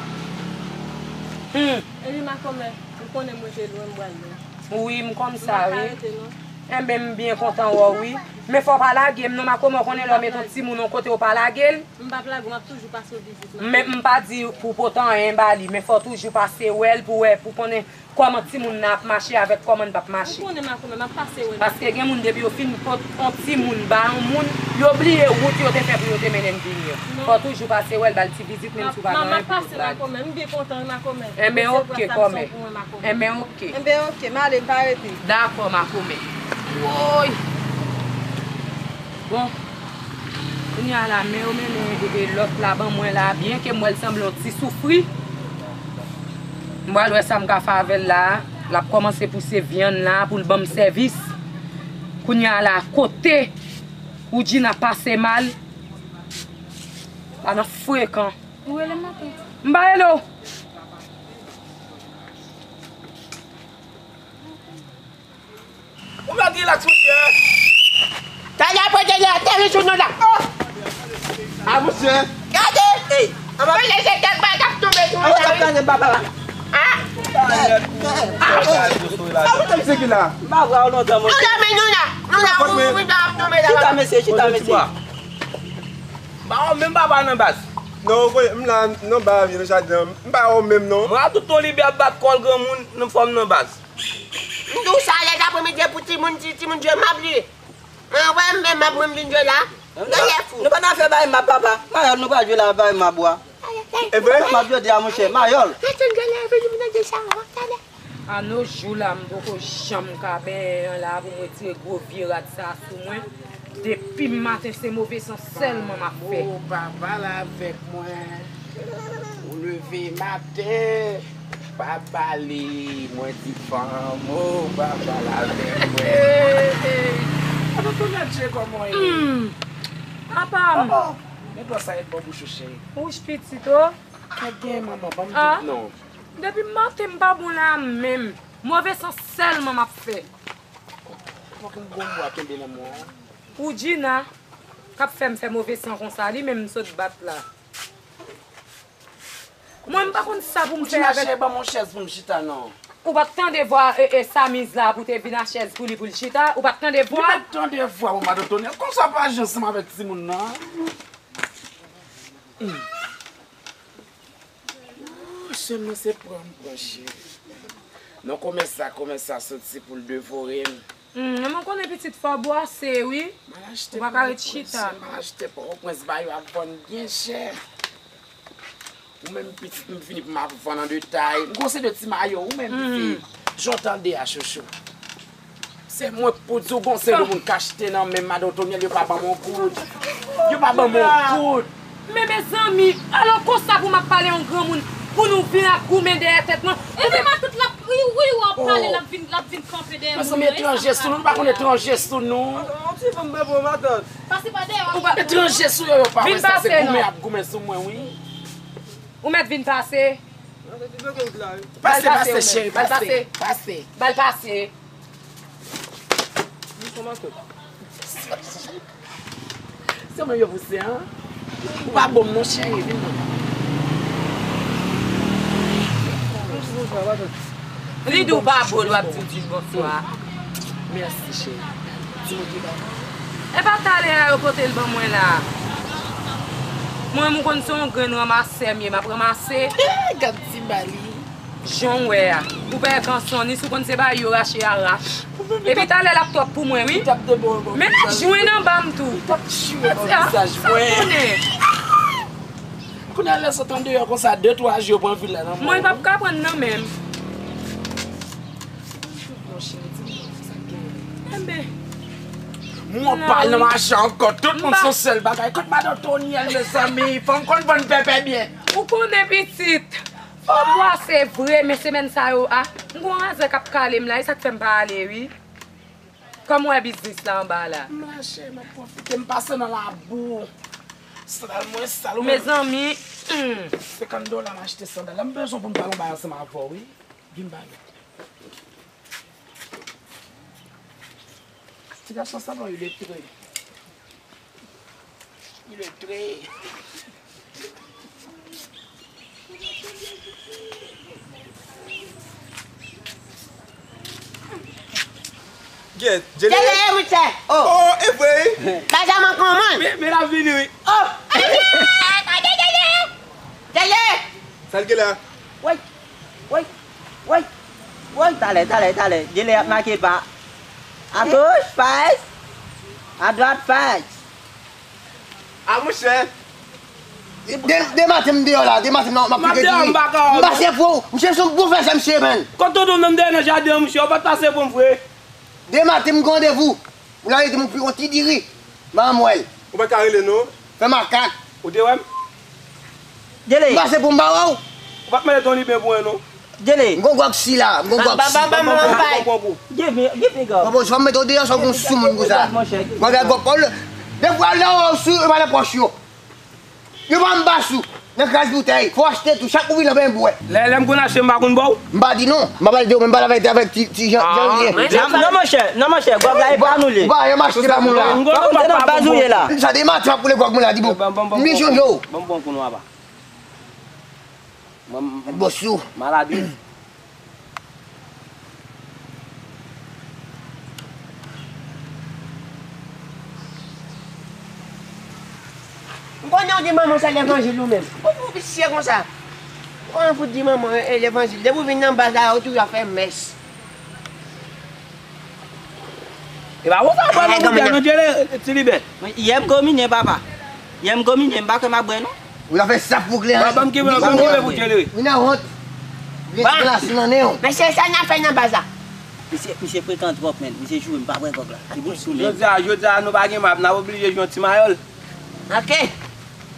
Hmm. Epi makomè, ou konnen mwen te lwen, m pral lwen. Wi, m konn sa, wi. M pa ka rete, non. Enben, m byen kontan wè w, wi. Men fò w pa lage m, non, makomè, w konnen lè w met yon timoun yon kote, w pa lage l. M p ap lage w, m ap toujou pase w vizit, makomè. Men m pa di pou w pote anyen ba li, men fò w toujou pase wè l pou wè, pou konnen kòman timoun nan ap mache avèk kòman l p ap mache. Ou konnen, makomè, m ap pase wè l. Paske gen moun, depi yo fin pot yon timoun ba yon moun, yo bliye wout yo te fè pou yo te mennen l vini an. Non. Fò w toujou pase wè l, ba l ti vizit, menm si w pa gen anyen pou w lage. M ap pase, makomè. M byen kontan, wi, makomè. Enben, ok, kòmè. Enben, ok. Enben, ok, m ale, m pa rete. Dakò, makomè. Woy! Bon. Kounye a la, men yo mennen, e, e, lòt la ban mwen la, byenke m wè l sanble yon ti soufri. M pral wè sa m ka fè avè l la. L ap kòmanse pouse vyann la pou l ban m sèvis. Kounye a la, kote Woudjina pase mal, la nan frekan. Ou rele m maten? M pa rele w. Ou mèt rilaks, monchè. Talè apre talè, talè sou nou la. Oh! Ah, monchè. Gade! Ey! Monchè, se kèk bagay k ap tonbe sou nou la, wi. Gade baba la. Ah! Ah, monchè, se ki la? M pa wè w lontan, monchè. Nou la, men nou la. Nou la, wi, wi, wi, ap tonbe la. Chita, mesye, chita, mesye. Ba, menm baba nan baz. Non, ou konnen, m la nan ba a, nan jaden an. M pa wè w menm, non. Mwen a tout ton libè ap bat kò l granmoun, nan fòm nan baz. M di w sa, lè dapremidi pou timoun, ti, timoun jwe m ap li. An, wè m menm m ap mwen vin jwe la. Gade fou. Nou pa nan afè bay m ap papa. Mayòl, nou pa jwe la bay m ap bwa. E vre? M ap jodi a, monchè. Mayòl. Mwen te jwe la, vin m nan de sa, talè. A nos jours la, m poko janm ka benyen an la pou m retire gwo vye rad sa a sou mwen. Depi maten, se move san sèlman m ap fè. O, pa pale avèk mwen. Ou leve maten, pa pale. Mwen di fanm, o, pa pale avèk mwen. Ato tonèt je kòman ye? Hmm. Apa m. Oh, oh. Men dlo sa ret bò bouch ou, cheri. Wouch pitit, o. Kèt gen manman, ban m tout non. Depi maten m pa bon la menm. Move san sèlman m ap fè. Fòk m gon bwa kenbe nan men w. Woudjina k ap fè m fè move san konsa, li menm m sot bat la. Mwen m pa konn sa pou m fè avèk. Woudjina, cheri, ban m yon chèz pou m chita non. Ou pa t tande vwa e, e Samiz la pou te vin a chèz pou li pou l chita? Ou pa t tande vwa? Li pa t tande vwa, manman Antonio. Konsa pa aji ansanm avèk timoun nan. Ooh, sè mwen se pran m pran cheri. Non, kòmès sa, kòmès sa soti pou l devore m. Hmm, men mwen konnen pitit fò bwase wi. Ou pa ka ret chita. M al achte Pòtoprens, ba yo ap vann byen chè. Ou menm pitit m fini pou m ap vann an detay. M gon se de ti mayo, ou menm pitit. Jan w tande a, chouchou. Se mwen k pou di w gon se de moun k achte nan men madan Otonyèl, yo pa ban m yon goud. Yo pa ban m yon goud. Men mezanmi, alò konsa pou m ap pale yon granmoun, pou nou vin ap goumen dèyè tèt mwen. Epi matant l ap, wi, wi, w ap pale, l ap vin, l ap vin kanpe dèyè moun yo. Mezanmi, etranje sou nou, nou pa konn etranje sou nou. Yon ti fanm bèbò, matant. Pase pa dèyè w ap. Etranje sou yo, yo pa wè sa, se goumen y ap goumen sou mwen, wi. Ou mèt vin pase. Pase, pase, cheri, pase, pase. Ba l pase. Se mwen yo pouse, an? Ou pa bon, non, cheri, vin non. Li di w pa bon, l ap di w di bonswa. Mèsi, cheri. Di mwen ki bagay. E pa talè a yo pote l ban mwen la. Mwen, m konn se yon grenn ranmasè m ye, m ap ranmase. Gad ti bali. Jan w wè a. Ou pa wè kanson, ni si w konn se ba yo rache a rach. Epi talè l ap twòp pou mwen, wi. Men l ap jwenn anba m tou. Sa konnen. Kounye a lè sot andeyò konsa, de twa jou yo pran vil la nan men w. Mwen p ap ka pran nan men m. Enben. Mwen pa nan mache ankò, tout moun se sèl bagay. Kot madan Tonyèl, mezanmi, fanm konn vann pèpè byen. Ou konnen pitit. Fò bwase vre, men semèn sa yo a, m gon razè k ap kale m la, e sa k fè m pa ale, wi. Kòm w wè biznis la anba la. M lache, m ap pwofite, m pase nan labou. Sandal mwen sal, ou menm. Mezanmi, hmm. Senkant dola m achte sandal la. M bezwen pou m pale yon bagay ansanm avè w, wi. Vin ba nou. Ti gason sa bon, iletre. Iletre. Get, Jelly. Jelly, e monchè. Oh. Oh, e vre, wi. Benjamin, kòman? Men, men l ap vini, wi. Oh. Jelly, Jelly. Jelly. Sa l gen la? Woy, woy, woy, woy. Talè, talè, talè. Jelly ap make pa. A goch, pa ès. A dwat, pa ès. A monchè. De, de maten m deyò la, de maten m nan, m ap piye diri. M pase pou ou. Monchè, se yon bon fè sa, monchè, menn. Kot tonton nan m dèyè nan jaden an, monchè, ou pa t pase pou m vre. De maten m gen randevou. Ou la rete m pou yon ti diri. M a anmwèl. Ou pa ka rele non. Fè makak. Ou te wè m? Jelly. M pase pou m pa wè w. Ou pa t mande Tony ben pou mwen non. Jelly. M gon gwòg si la, m gon gwòg si. Ba, ba, ba, ba, ba, ba. Give me, give me gwòg. Papa, si w ap mete w deyò, sa w gon soumoun konsa. Mwen gen gwòg pa w. Defwa lè w sou, yo pa nan pòch yo. Yo pa anba sou. Nan kras boutèy. Fò w achte tou. Chak ou vin la, ben bwè. Lè, lè m konn achte, m pa konn ba w. M pa di non. M pa pale de ou, men m pale avèk, avèk ti, ti Jan, Jan Rien. Non, non, monchè, non, monchè. Gwòg la, e pa nou li. Ou pa, yo m achte pa moun la. M konn se nan baz ou ye la. Sa de maten m ap koule gwòg mwen la, di bon. M byen chonje w. Ban m pran kou nou apa. Mwen, m, bòs ou. Maladi. M konnen w di manman w se levanjil ou menm. Ou pou visye konsa. Ou konnen pou di manman w e levanjil. Depi w vin nan baz la, ou toujou ap fè mès. E pa konsa w pale nan koutèl non, Djele, Ti Libè. Yè m gominen, papa. Yè m gominen, m pa kwè m ap bwè non. Ou la fè sa pou kleren. Papa m ki mwen, ban m ki mwen pou Djele. Ou nan wont. Vye glas nan nen w. Men se sa n ap fè nan baz la. Misye, misye frekan twòp, menn. Misye joure m pa bwè gwòg la. Li bout sou men. Jodi a, jodi a, nou pa gen map, n ap oblije jwe yon ti mayòl. Ok.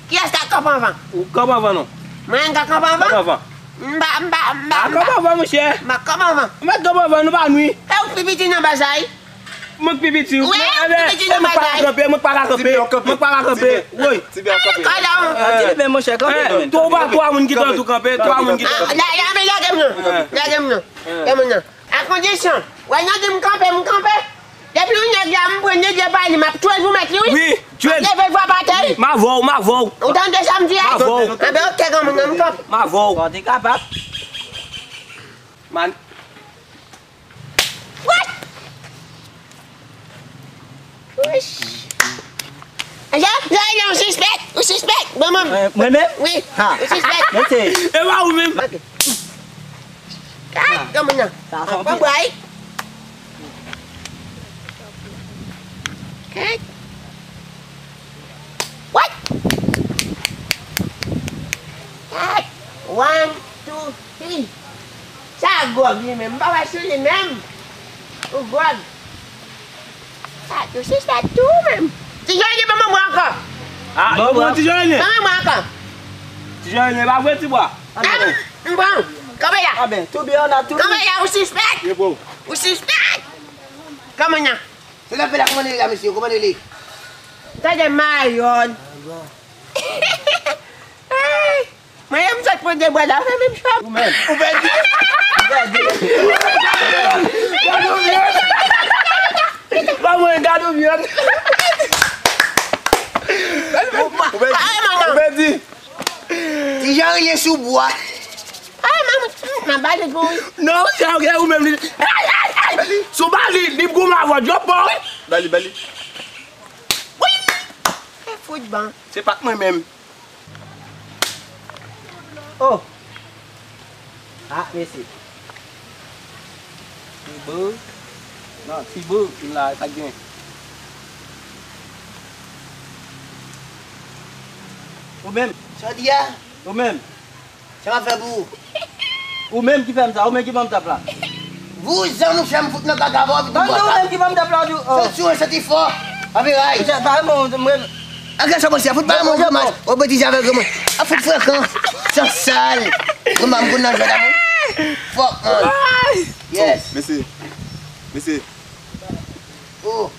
Kiyès k ap kanpe anvan? Ou kanpe anvan non. Mwen menm k ap kanpe anvan? Kanpe anvan. M pa, m pa, m pa, a, kanpe anvan, monchè. M ap kanpe anvan. Ou mèt kanpe anvan, nou pa nwi. E ou k pi piti nan baz la, wi. Mwen k pi piti. Wi, ou k pi piti nan baz la, wi. Mwen k pa ka kanpe, mwen k pa ka kanpe. Mwen k pa ka kanpe. Woy. Ti bè kanpe. Kòdon. Ti bè, monchè, kanpe. Twa, twa moun ki tann ou kanpe, twa moun ki tann ou. Lage m non. Lage m non. Lage m non. A kondisyon, wè nèg di m kanpe, m kanpe. Depi yon nèg la, m pran nèg la pa li, m ap tchwe jou mèt li, wi. Wi, tchwe l. M ap leve vwa pa tè, wi. M avè w, m avè w. Ou tande sa m di a? M avè w. Anben, ok, granmoun nan, m kanpe. M avè w. Bon, te kapab. Man. What? Wesh. Jean, Jean, ou sispèk, ou sispèk. Bon, mwen. Mwen menm? Wi, ou sispèk. Mesye. E pa ou menm? Ok. Kay, granmoun nan. Sa fè anpil. Kay. What? Kay. One, two, three. Sa gwòg li menm, m pa wè sou li menm. Ou gwòg. Sa tou, se sa tou menm. Ti Jònye, ban mwen bwa ankò. A, ban mwen ti Jònye. Ban mwen bwa ankò. Ti Jònye, pa vre ti bwa. A, m pran. Kanpe la. Kanpe la, ou sispèk. Ou sispèk. Kòman nan? Se nan fè la, kòman li la, mesye? Kòman li? Tande mayòn. Mwen, m sot pran de bwa la, fè menm chan. Ou menm. Ou pèdi. Ou pèdi. Ba mwen gad ou byen. Ou pèdi. Ou pèdi. Ti Jan rele sou bwa. Ay, manman, m a ba li pou ou. Non, se ou menm li. Ay, ay, ay. Si w ba li, li goumen avè w, djòp pa w, wi. Ba li, ba li. Wi. E fout ban. Se pa t mwen menm. Oh! Ah, mesye. Ti bo. Non, ti bo, ki la, sa k gen? Ou menm? Sa w di a? Ou menm? Sa m ap fè pou ou? Ou menm ki fè m sa, ou menm ki ban m tap la. Vouzan nou fè m fout nan kaka pa w, epi tou bò sa. Ou menm ki ban m tap la, ou di, oh. Santi w, santi fò. Ap ray. Sa, sa, mwen, mwen. Ak sa, mwen, se fout ba mwen grimas. Ou betize avèk mwen. A fout frekan. Sansal. Mwen, m konn nan jwèt a mwen. Fòk, man. Yes. Mesye. Mesye. Oh.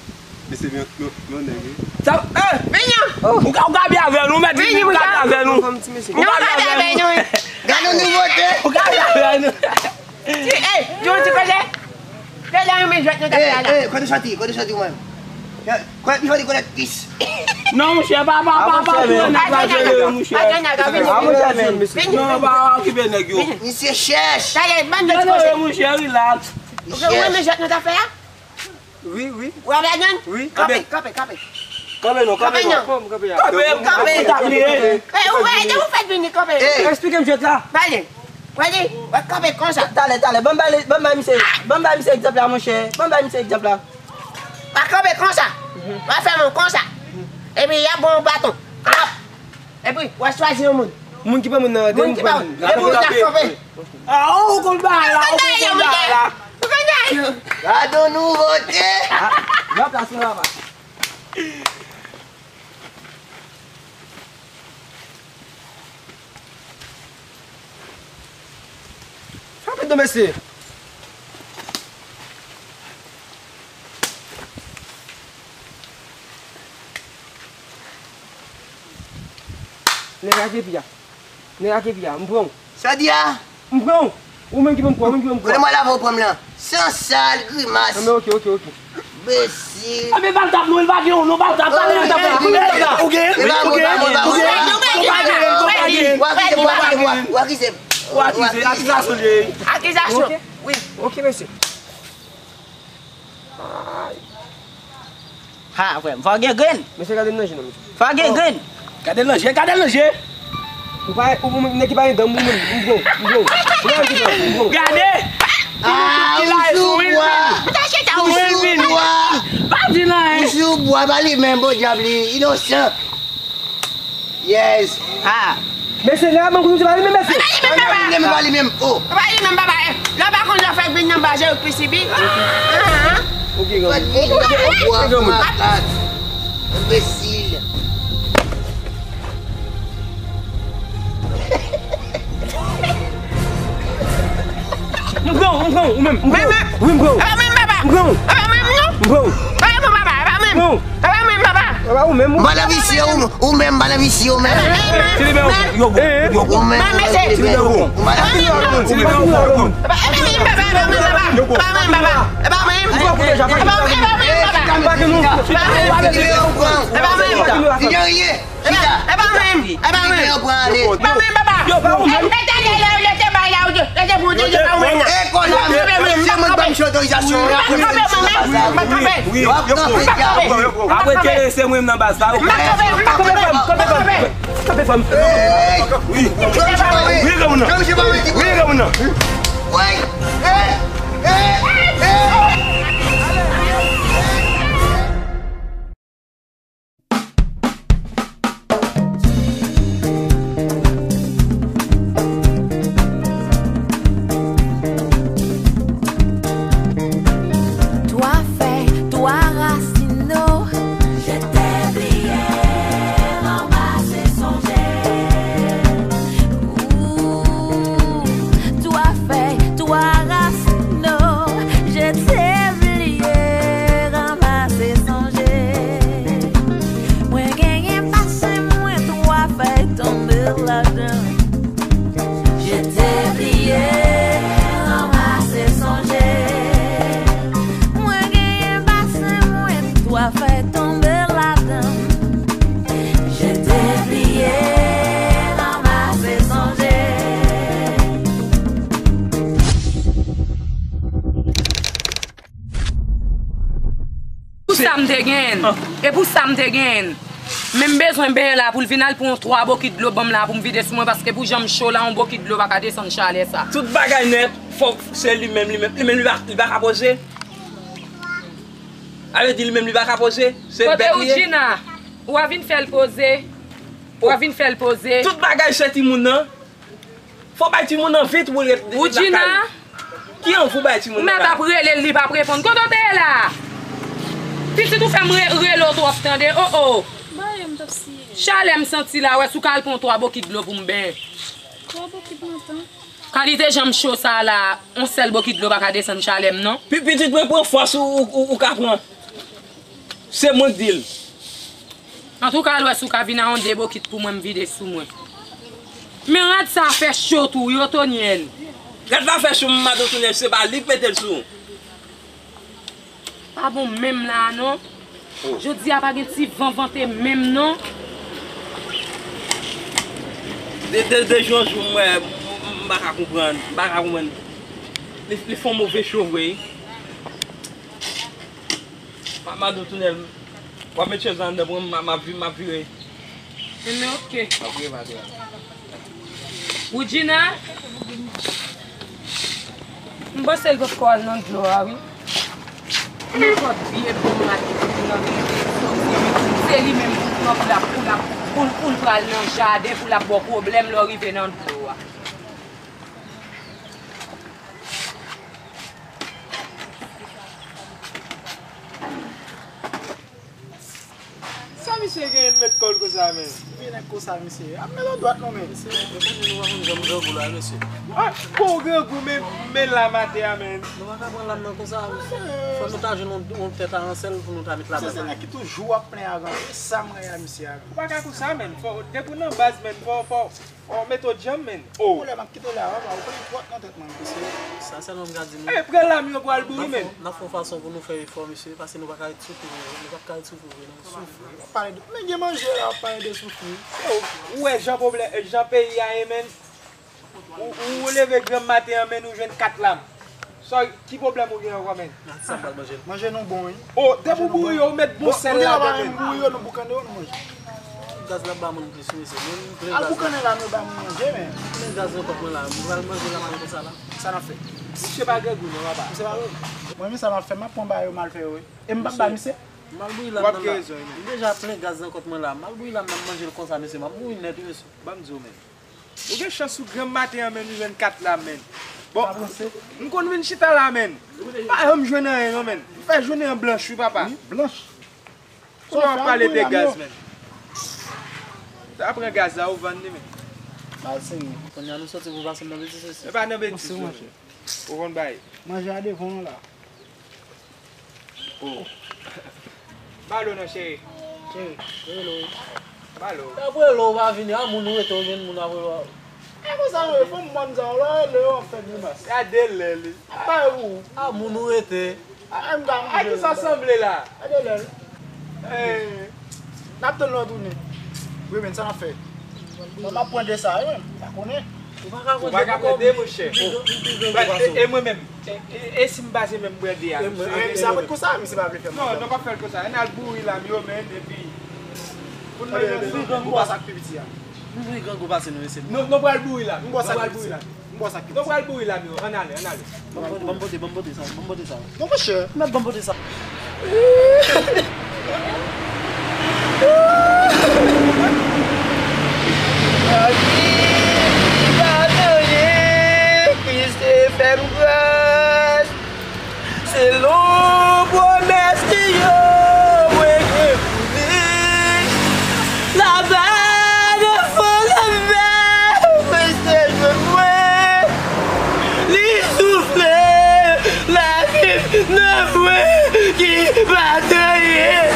Mesye, men, men, men, nèg, wi. Sa, eh! Vini! Ou ka, ou ka byen avè nou, mèt, vini, ou ka byen avè nou. Ou ka byen avè nou. Gade yon nouvote. Ou ka byen avè nou. Ti, eh, di yon ti koze. Fè la, men jwèt nou t ap fè la. Eh, eh, kote soti, kote soti ou menm? Kote, kote, kote pis. Non, monchè, pa, pa, pa, pa, monchè. Non, pa okipe nèg yo. Misye chèch. Talè, ban m jwèt ti koze. Monchè, relax. Ou ka wè men jwèt nou t ap fè a? Wi, wi. Ou ap ladann? Wi. Kanpe, kanpe, kanpe. Kanpe non, kanpe non. Kanpe, kanpe. Kanpe, kanpe. Eh, ou wè, e ou fèt vini kanpe. Eksplike m jwèt la. Pale. Wè li, wè kanpe konsa. Talè, talè. Ban m ba li, ban m ba misye, ban m ba misye egzanp la, monchè. Ban m ba misye egzanp la. W a kanpe konsa. W a fè men w konsa. Epi y ap ba w yon baton. Ap. Epi, w a chwazi yon moun. Moun ki pa moun nan, moun ki pa moun. Epi w ta kanpe. Ah, ou konn bagay la, ou konn bagay la. Ou konn bagay la. Gade yon nouvote. Ah, nan plas mwen la, pa. Frape non, mesye. Nèg ak epi a. Nèg ak epi a. M pran w. Sa w di a? M pran w. Ou menm ki ban m pran, ou menm ki ban m pran. Kote mwen lave w pran m lan? Sansal, grimas. Anben, ok, ok, ok. Enbesil. Anben, ba l tap non, li pa gen yon non, ba l tap, ba l tap la. Ou gen, ou gen, ou gen, ou gen. Ou pa gen, ou pa gen. Ou akize m, ou akize m, ou akize m. Ou akize, akizasyon li ye. Akizasyon. Wi. Ok, mesye. Ha, frè m, fò gen grenn. Mesye, gade m nan je non, mesye. Fò gen grenn. Gade l nan je, gade l nan je. Ou pa, ou, ou, nèg ki pa gen dan, ou menm, ou bon, ou bon. Ou menm ki bon, ou bon. Gade! Ah, ou sou bwa. Ou sou bwa. Pa di nan, hein. Ou sou bwa, pa li menm, bon dyab li, inosan. Yes. Ah. Mesye, lè a ban kout se pa li menm, mesye. Pa li menm, pa li menm. Oh. Pa li menm, papa. Lè w pa konn lè w fèk vin nan baze ou P C B. Ah, ah, ah. Ok, granmoun. Fèk vin nan bwa, malad. Enbesil. M pran w, m pran w, ou menm, m pran w. Wi, m pran w. E pa mwen menm, papa. M pran w. E pa mwen menm, non. M pran w. E pa mwen, papa. E pa mwen. M pran w. E pa mwen menm, papa. E pa ou menm, ou. M pa nan visye, ou, ou menm, m pa nan visye, ou menm. Ti libè, yo bon, yo bon. Ou menm, mwen, mesye. Ti libè, yo bon. M pa nan visye, ou. Ti libè, yo bon, yo bon. E pa, e pa mwen menm, papa. E pa mwen menm, papa. E pa mwen menm. E pa mwen menm, papa. E pa mwen menm. Ti libè, yo bon. E pa mwen menm. Ti libè, yo bon. Chita. E pa mwen, e pa mwen. Yo pran ale. E pa mwen, papa. Yo, pa ou menm. E, mete ale la, lete bay la, lete pou, lete pa ou menm. E, konya, se mwen k ban misye otorizasyon. M pa kanpe, mwen menm, m pa kanpe. Wi, wi, yo pran. M pa kanpe. Apre ke se mwen nan baz la, yo pran. M pa kanpe, m pa kanpe, m pa kanpe. Kanpe, fanm. Wi. Wi, granmoun nan. Wi, granmoun nan. Wi. Twa fèy, twa rasin, o. Je t'ai oublié, ranmase, sonje. Ooh, twa fèy, twa rasin, o. Je t'ai oublié, ranmase, sonje. Mwen genyen basen mwen, twa fèy tonbe ladan. Je t'ai oublié, ranmase, sonje. Mwen genyen basen mwen, twa fèy tonbe ladan. Je t'ai oublié, ranmase, sonje. Pou sa m te genyen. E pou sa m te genyen. Men m bezwen benyen la pou l vin al pran yon twa bokit dlo ban m la pou m vide sou mwen, paske pou jan m cho la, yon bokit dlo pa ka desann chalè sa. Tout bagay nèt, fòk se li menm, li menm, li menm, li pa, li pa ka poze. A vle di li menm li pa ka poze, se bèt li ye. Kote Woodjina? Ou a vin fè l poze. Ou a vin fè l poze. Tout bagay se timoun nan. Fò bay timoun nan vit pou l ret lakay. Woodjina? Ki anvi w bay timoun nan la? Ou mèt ap rele l, li p ap reponn. Kote w te ye la? Pitit, ou fè m re-, rele w twòp, tande. O, o. Ba yo, m t ap siye. Chalè m santi la, wè si w ka al pran twa bokit dlo pou m benyen. Twa bokit nan tan. Kalite jan m cho sa la, yon sèl bokit dlo pa ka desann chalè m, non. Pi-, pitit, mwen pran fòs ou, ou, ou, ou ka pran. Se mwen k di l. Antouka, al wè si w ka vin a yon de bokit pou mwen, m vide sou mwen. Men rad sa fè cho tou, wi, Otonyèl. Rad la fè cho, madan Otonyèl, se pa li k mete l sou. Pa bon menm la a, non. Jodi a pa gen ti van vante menm, non. De, de, de jou an jou, m wè, m, m, m pa ka konprann, m pa ka konprann. Li, li fè yon move cho vre, wi. Ma-, madan Otonyèl, w ap met chèz la anndan pou mwen, m, m ap vi-, m ap vire. Enben, oke. M ap vire, madan. Woodjina? M panse l potko al nan dlo a, wi. Nenpòt vye bon rat ki te nan rive, se li menm pou pran, pou l ap, pou l ap, pou l, pou l pral nan jaden, pou l ap ba w pwoblèm lè w rive nan dlo a. Sa misye genyen met kò l konsa, men? Vye nèg konsa, misye. Ap met yon dwat non, men. Mesye, yo konnen nou pa konn janm grangou la, mesye. Ah, bon grangou, men, men la maten a, men. Nou pa ka pran lam nan konsa, mesye. Fò nou ta jwenn yon, yon tèt a ansèl pou nou ta met la maten. Se nèg ki toujou ap plen avan. Se sa m rele misye avan. Ou pa ka konsa, men. Fò, depi w nan baz, men, fò, fò, Fò w mete w djanm, men. Oh. Pwoblèm ap kite w la, papa. Ou pran twòp nan tèt mwen, mesye. Sa sèlman m ka di nou. Eh, pran lam yo pral bouri, men. N ap fè yon fason pou nou fè efò, mesye, paske nou pa ka ret soufri, men. Nou p ap ka ret soufri vre, non. Soufri. W ap pale de, men gen manje la, w ap pale de soufri. Yo, ou wè jan pwoblè-, jan peyi a ye, men. Ou, ou leve granm maten an, men, ou jwenn kat lam. Sa, ki pwoblèm ou gen ankò, men? Sa m pral manje. Manje nou bon, wi. Oh, depi w bouri yo, ou met bon sèl ladan, men. Bon, nou pa menm bouri yo, nou boukande yo, nou manje. Gaz la ba moun plis, wi, se mwen, m plen gaz la. Al boukannen la, nou ba moun manje, men. M plen gaz nan kòt mwen la, m pral manje la, mal konsa la. Sa n ap fè? Misye pa grangou non, papa. Misye pa grangou. Mwen, men sa m ap fè, m ap pran ba yo, m al fè yo, wi. E m p ap ba misye. M al bouyi lam nan la. M deja plen gaz nan kòt mwen la. M al bouyi lam nan, m manje l konsa, mesye. M ap mouri nèt, wi, mesye. Ban m di w, men. Ou gen chans ou granm maten an, men nou jwenn kat la, men. Bon, m konn vin chita la, men. M pa janm jwenn anyen, non, men. M fè jounen an blanch, wi, papa. Wi, blanch. Kounye a w ap pale de gaz, men. Sa pran gaz la, ou vann li, men. Ba serye. Kounye a nou soti pou pase nan betiz, mesye. E pa nan betiz, non, men. Ou konn bay. Manje a devan w la. Oh. Balo non, cheri. Cheri, rele w. Balo. Ap rele w pa vini, a moun ou rete, ou jwenn moun ap rele w. E konsa nou ye, fò m bann sa w la, rele yo, ap fè grimas. Gade lè li. Ap bay ou. A moun ou rete. A, a, m ka, a, ki sa sanble la? Gade lè li. Eh. N ap tann lè w tounen. Wi, men sa n ap fè. Mwen, m ap pran de sa, wi, m pa konnen. Ou pa ka pran de, monchè. E, e mwen menm, e, e, e si m pase menm pran de a? E mwen, misye ap konsa, misye pa vle fè m. Non, nou p ap fè l konsa. Ann al bouri lam yo, men, epi pou n manje ansanm. Ou pa sa k pi piti a. M bouri grangou pase nou, mesye. Nou, nou pral bouri lam. Nou pral bouri lam. M bò sa ki piti. Nou pral bouri lam yo. Ann ale, ann ale. Ban m pote, ban m pote, ban m pote sa, ban m pote sa. Non, monchè. Mèt ban m pote sa. Lavi pa t anyen, Kris te fè m gras. Selon pwomès li yo, mwen gen pou li. Laba nan fon lanmè, mwen se jwenn mwen. Li soufle lavi m nan mwen ki pa t anyen.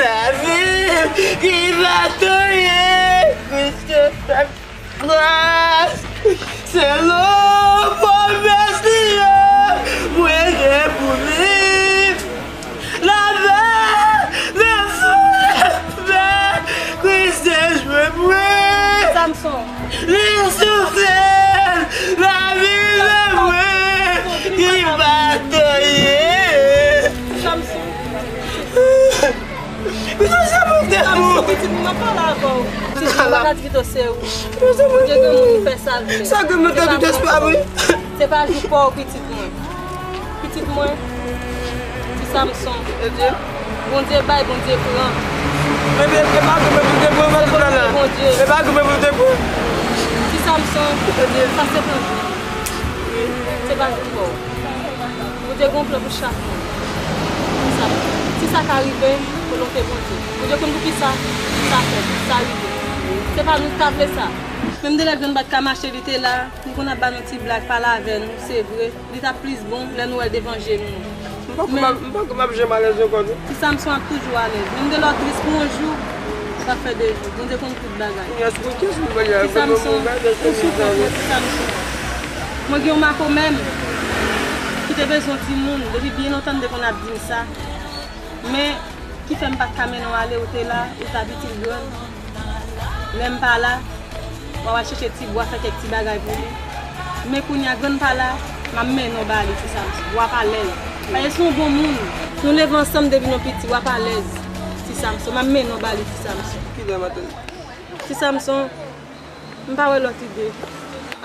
Lavi m ki pa t anyen. Kris te fè m gras, selon pwomès li yo, mwen gen pou li. Laba nan fon lanmè, Kris te jwenn mwen. Samson. Li soufle lavi nan mwen ki pa t anyen. Samson. Pito se pou te pou. Pitit mwen, m ap pale avè w. Pitit mwen, bagay pito se ou. Bondye gen moun ki fè sa l vle. Sa gen moun te tout espwa, wi. Se pa jou pa w, pitit mwen. Pitit mwen, ti Samson. Bondye bay, Bondye pran. Ebyen, e pa goumen pou te pran, mwen tout la. Bondye. E pa goumen pou te pran. Ti Samson, sa se pa jou. Se pa jou pa w. Bondye gen yon plan pou chak moun. Sa, si sa ka rive, volonte Bondye. Bondye konn poukisa sa fèt, sa rive. Se pa nou ki ta vle sa. Menm de lè grann pa t ka mache, li te la, li konn ap ba nou ti blag, pale avè nou, se vre. Li t ap plis bon lè nou wè l devan je nou. M pa konn m ap, m pa konn m ap janm alèz ankò, non. Ti Samson ap toujou alèz. Menm de lè w tris pou yon jou, sa fè de jou. Bondye konn tout bagay. Ti Samson, ou soufrans, ti Samson. Mwen gen yon makomè m ki te bezwen yon timoun. Depi byen lontan, m te konn ap di m sa. Men, ki fè m pa t ka mennen w ale, ou te la, ou t ap itil grann. Lè m pa la, w a al chèche ti bwa, fè kèk ti bagay pou li. Men kounye a, grann pa la, m ap mennen w ba li, ti Samson. W ap alèz. Paske se yon bon moun. Nou leve ansanm depi nou piti, w ap alèz, ti Samson. M ap mennen w ba li, ti Samson. Kilè maten? Ti Samson, m pa wè lòt ide.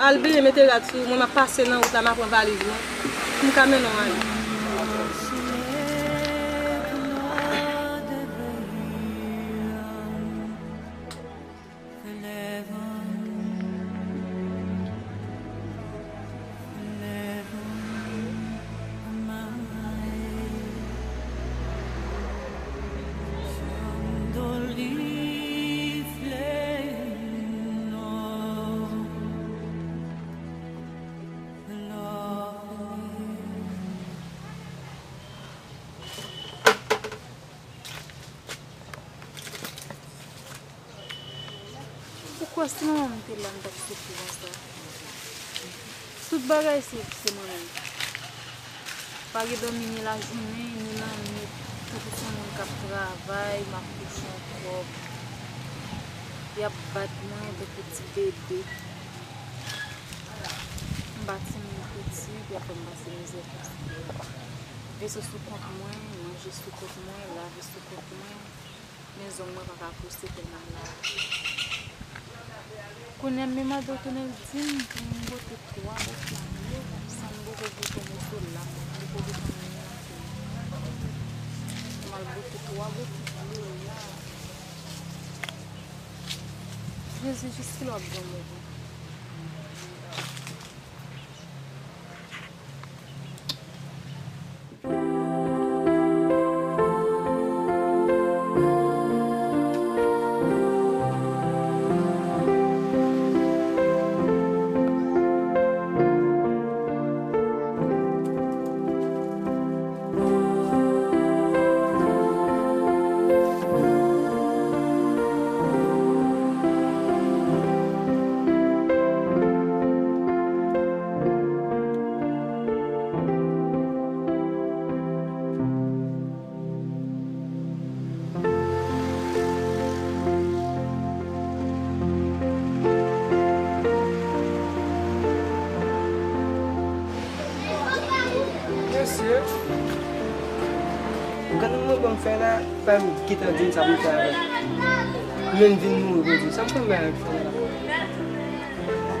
Al byen, mete rad sou ou, mwen m ap pase nan wout la, m a pran valiz mwen, pou m ka mennen w ale. Ou kwè si manman m te la, m t ap soufri konsa? Tout bagay se, se mwen menm. Pa gen dòmi ni lajounen, ni lannwit. Tankou se yon moun k ap travay, m ap touche yon kòb. Y ap bat mwen tankou ti bebe. M pa timoun piti, y ap fè m pase mizè konsa. Vye sou kont mwen, manje sou kont mwen, lave sou kont mwen. Men zong mwen pa ka pouse tèlman m lave. Kounye a menm mande w tounen l di m pou m pote twa bokit dlo san m poko goute yon moso lam, m poko goute anyen nan kou m. M al goute twa bokit dlo la. Jezi, jiskilè w ap janbe mwen? Mesye, gade mwen ban m fè la, pa m gentan di m sa pou m fè avè l. Men vin mouri pou di sa m konn bagay fè la.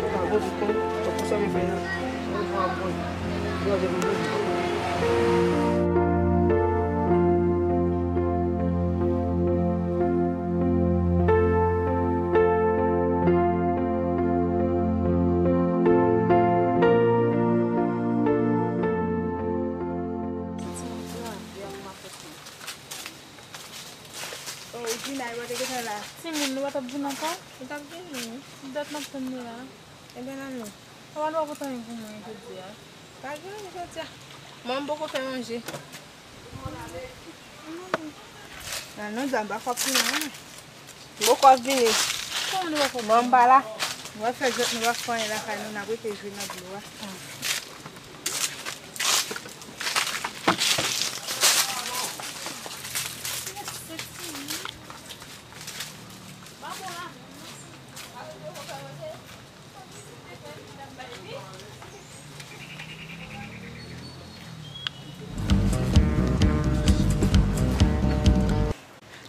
Papa, Bondye konn, papa, sa m fè la. Bondye konn. Bondye konn. Oh, Gina, ou te gentan la? Timoun, nou pa t ap vin ankò? Ou t ap vini. Dat n ap tann nou la. Ebyen, ann nou. Papa, nou pa pote anyen pou mwen jodi a. Pa gen anyen jodi a. Mwen, m poko fè manje. Nan, non, dam, pa fò ap vini, non. M poko ap vini. Kòman nou pa fò ap vini? Bon, m pa la. Nou pa fè jwèt, nou pa fè anyen lakay nou, n ap rete jwe nan dlo a.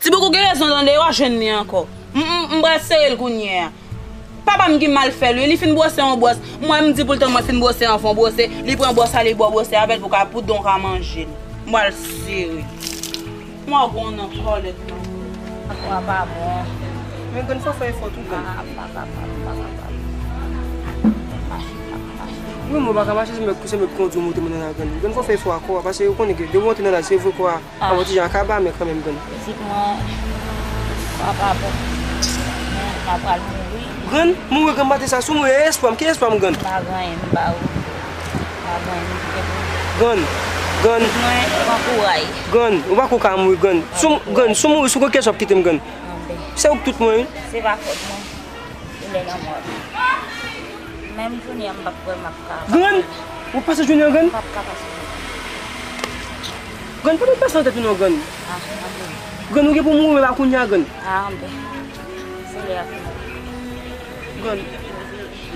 Ti Bouk, ou gen rezon tande, w a jwenn li ankò. M, m, m pral sere l kounye a. Papa m ki mal fè l, wi. Li fin bwose yon bwòs. Mwen, m di pou l tann mwen fin bwose yon fon bwose. Li pran bwòs la, li bwè bwose avè l pou ka, pou don ka manje l. M pral sere l. Mwen gon nan kòlèt nan. Wa pa bon. Men grann fò fè efò tou grann. Ah, pa kapab, pa kapab. Wi, mwen pa ka mache, se mèt, se mèt kondwi moto mwen nan la grann. Grann fò fè efò ankò, paske ou konnen ke depi w antre nan laj, se vre kwa, ah, an ti jan akaba, men kanmenm grann. Pitit mwen, wa pa bon. Mwen, m ap pral mouri. Grann, mouri grann maten sa, si w mouri, e espwa m, ki espwa m grann? M pa gen anyen, m ba ou. M pa gen anyen, m kite pou ou. Grann, grann. Mwen, pran kouray. Grann, ou pa ko ka mouri, grann. Si w, grann, si w mouri, si w gen kèk sòt kite m, grann. Anben. Se ou k tout mwen, wi. Se pa fòt mwen. Se lè lanmò a vini. Menm jounen an, m p ap kwè m ap ka pase. Grann, ou pase jounen an, grann? M p ap ka pase jounen an. Grann, pa met pase nan tèt ou non, grann. Ah, anben. Grann, ou gen pou mouri, men pa kounye a, grann. Ah, anben. Se lè a pou mouri. Grann.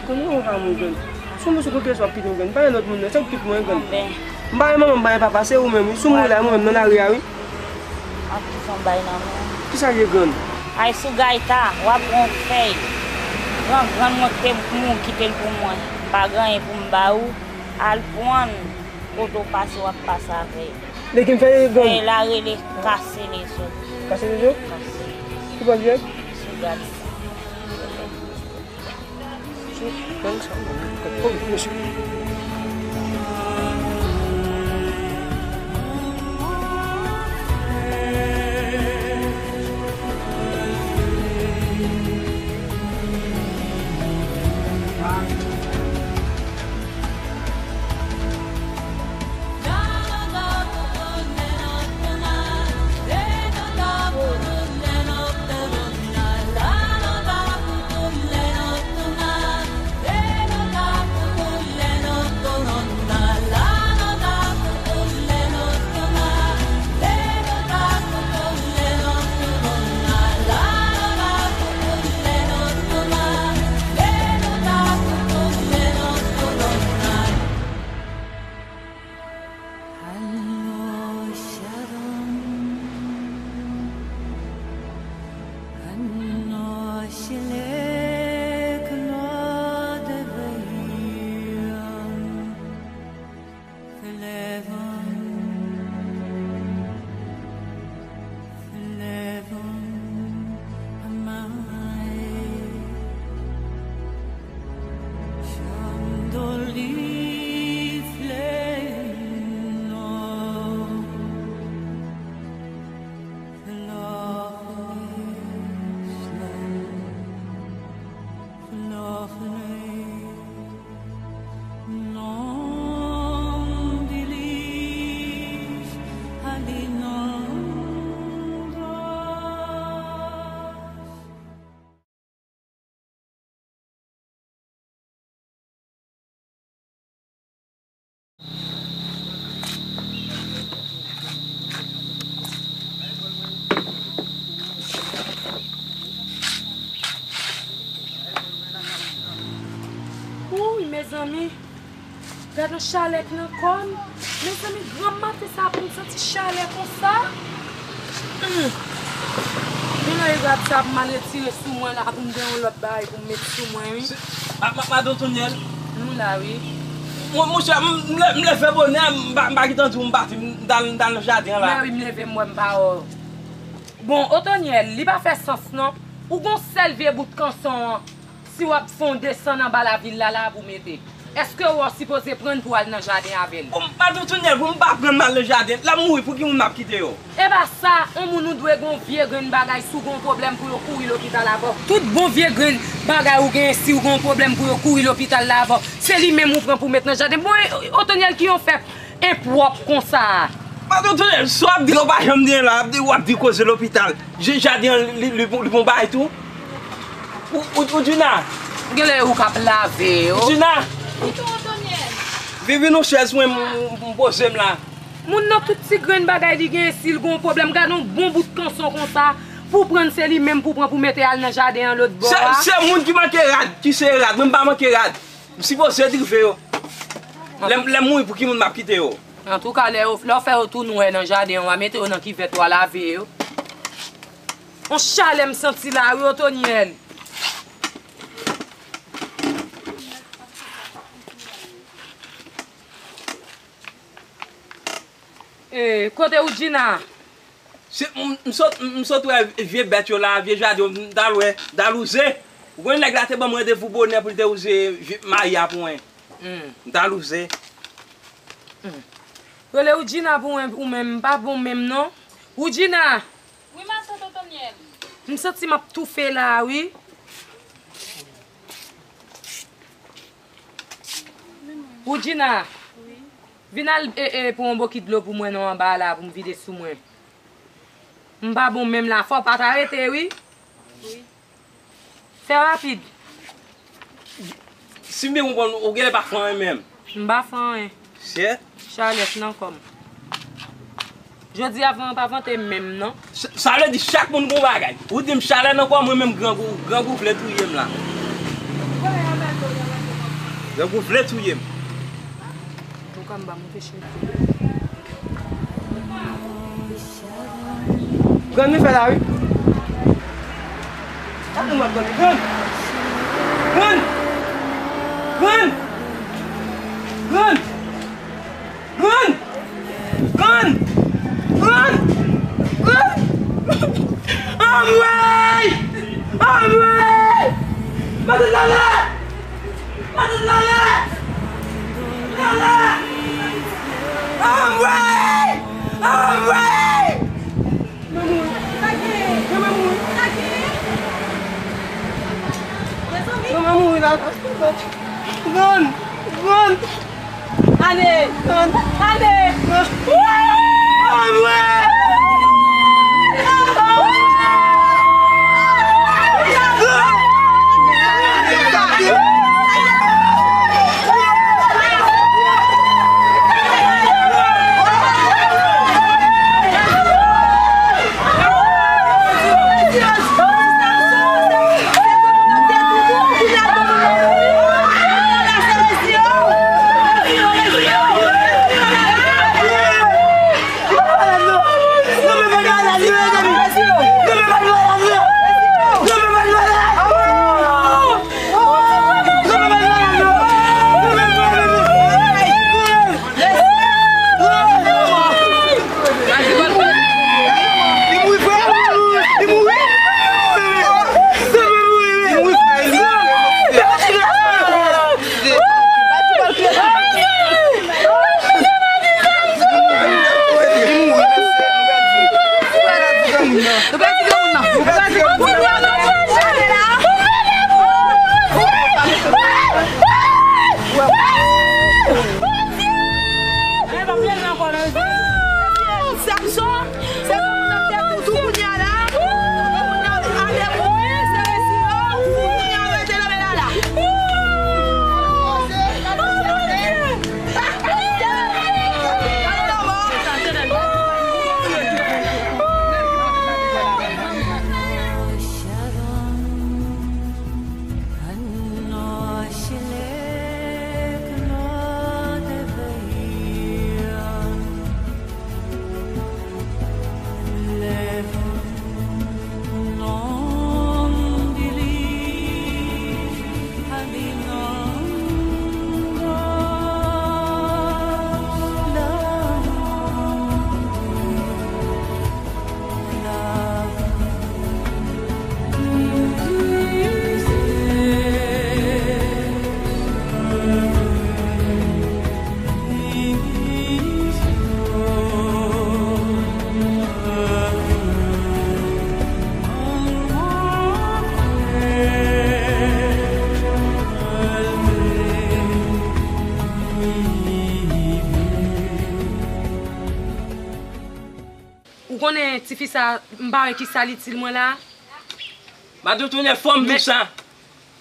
Grann, ou pa mouri, grann. Si w mouri, se kote w ap kite m, grann. Pa gen lòt moun, non. Se ou k tout mwen, grann. Anben. M pa gen manman, m pa gen papa, se ou menm, wi. Si w mouri la, mwen menm nan lari a, wi. Ap touche yon bay nan men w. Kisa l ye, grann? Ay, sou gayta, w ap pran yon fèy. Pran grann mwen ki te mouri, kite l pou mwen. M pa gen anyen pou m ba ou. Al pran l. Kote w pase, w ap pase avè l. Lekin fèy, grann? Fèy la rele kase lezo. Kase lezo? Kase. Ki bò l ye? Sou gayta. Eleven, eleven, am I chandelier flame? No, flawless light. Flawless, non dilis, ali non das. Wouy, mezanmi. Gad yon chalè k nan kò m. Mezanmi, granm maten sa pou m santi chalè konsa. Hmm. Kounye a rad sa ap mal retire sou mwen la pou m gen yon lòt bagay pou m met sou mwen, wi. Se, ma, ma, madan Tonyèl. Nou la, wi. Mwen, monchè, m, m lè, m leve bonè, m pa, m pa gentan di w m pati, m t al, m t al nan jaden an la. Mè wi, m leve, m wè m pa wè w. Bon, Otonyèl, li pa fè sans non. Ou gon sèl vye bout kanson an. Si w ap fè yon desann anba lavil la, la pou mete. Èske w sipoze pran l pou al nan jaden avè l? Bon, madan Tonyèl, pou m pa pran l m al nan jaden, l ap mouri, pou ki moun m ap kite yo? E pa sa, yon moun ou dwe gon vye grenn bagay, si w gon pwoblèm pou yo kouri lopital avè w. Tout bon vye grenn bagay ou genyen, si w gon pwoblèm pou yo kouri lopital la avè w, se li menm ou pran pou w met nan jaden. Bon, e, Otonyèl, ki yon fè enpwòp konsa a? Madan Tonyèl, sa w ap di la, w pa janm di anyen la, w ap di, w ap di koze lopital. Je, jaden an, li, li, li bon bagay tou. Ou, ou, Oudjina. Genlè ou k ap lave yo. Oudjina. Vin, vin yon chèz mwen, m, m, m poze m la. Moun nan tout ti grenn bagay li genyen, si l gon pwoblèm, gade yon bon bout kanson konsa, pou pran se li menm pou pran pou mete al nan jaden an lòt bò a. Se, se moun ki manke rad, ki sere rad, mwen m pa manke rad. M sipoze drive yo. Lè, lè m mouri, pou ki moun m ap kite yo? Antouka, lè yo, lè w fè yo tou nwè nan jaden an, w a mete yo nan kivèt, w a lave yo. On chalè m santi la, wi, Otonyèl. E, kote Oudjina? Se, m, m sot, m sot wè vye bèt yo la, vye jaden yo, m t al wè, m t al wouze. Ou konn nèg la te ban m randevou bonè pou l te wouze vye mayi a pou mwen. Hmm. M t al wouze. Hmm. Rele Oudjina pou mwen, ou menm, m pa bon menm non. Oudjina! Wi, matant Otonyèl. M santi m ap toufe la, wi. Oudjina! Wi. Vin al, e, e, pran yon bokit dlo pou mwen non anba a la pou m vide sou mwen. M pa bon menm la, fò w pa ta rete, wi. Wi. Fè rapid. Si m byen konprann, ou genlè pa fè anyen menm. M pa fè anyen. Syèt. Chalè k nan kò m. Jodi a van an pa vante menm non. Sa, sa vle di chak moun gon bagay. Ou di m chalè nan kò mwen menm, grangou, grangou vle touye m la. Grangou vle touye m. Antouka, m pa monte cheve. Grann, nou fè la, wi. Gade mwen, grann. Grann! Grann! Grann! Grann! Grann! Grann! Grann! Anmwey! Anmwey! Matant Lala! Matant Lala! Lala! Anmwey! Anmwey! Manman mouri. Manman mouri. Manman mouri la. Grann! Grann! Ale! Grann! Ale! Grann! Anmwey! Samson, se pou moun nan te tou tou kounye a la. Kounye a ale pou mwen, se resi yo. Kounye a rete nan men la la. Ou konnen tifi sa, m pa wè kisa l itil mwen la. Madan Tonè, fanm dous sa.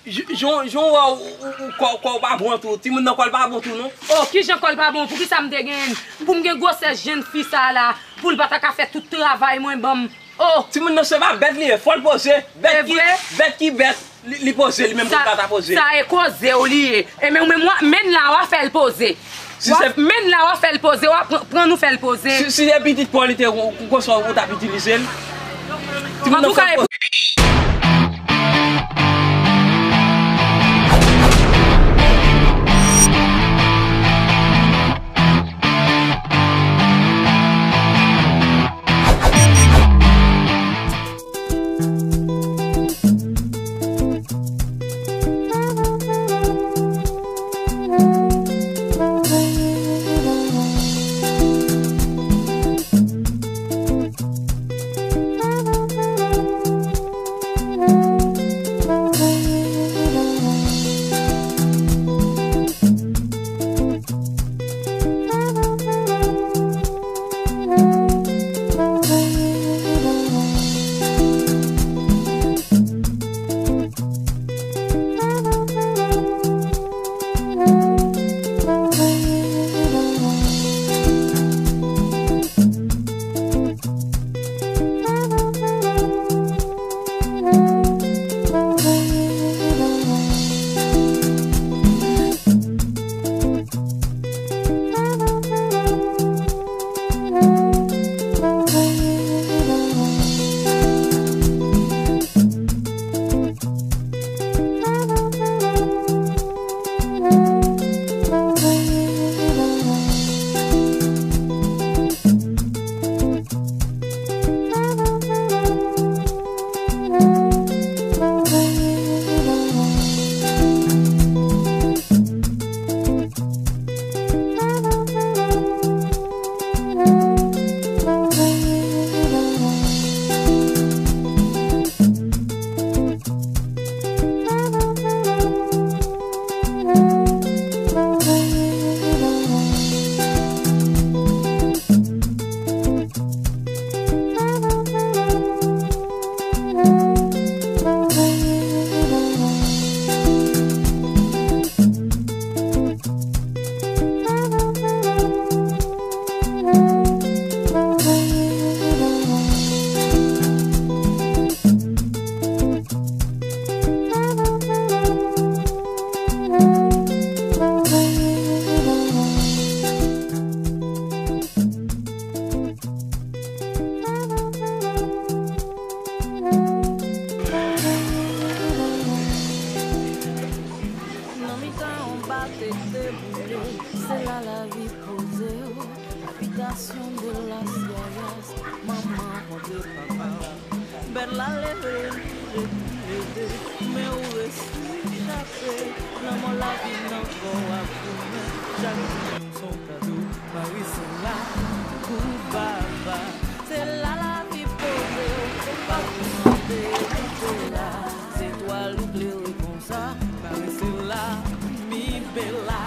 J-, jan, jan w wè w, w, w, kò, kò w pa bon tou. Timoun nan kò l pa bon tou, non. Oh, kijan kò l pa bon? Poukisa m te gen, pou m gen gwosès jèn fi sa la, pou l pa ta ka fè tout travay mwen ban m? Oh! Timoun nan se pa bèt li ye, fò l poze. Bèt ki, bèt ki bèt, li, li poze, li menm pou l pa ta poze. Sa e koze w li ye. E men ou menm w ap menn la, w a fè l poze. Si w ap menn la, w a fè l poze, w a pran, pran nou fè l poze. Si, si se pitit pa w li te, w, w, konsa w t ap itilize l. Timoun nan fò. Nan mitan yon batèk deboule, se la lavi poze w. Habitasyon de las yayas, manman kontre papa w. Bèt la leve, leve, leve, men ou resi chape. Lanmò lavi nan kò w ap goumen. Chak jou yon son kado. Marisela, pou papa. Se la lavi poze w, se pa pou mande rete la. Se etwal ou klere konsa. Marisela, mi bela.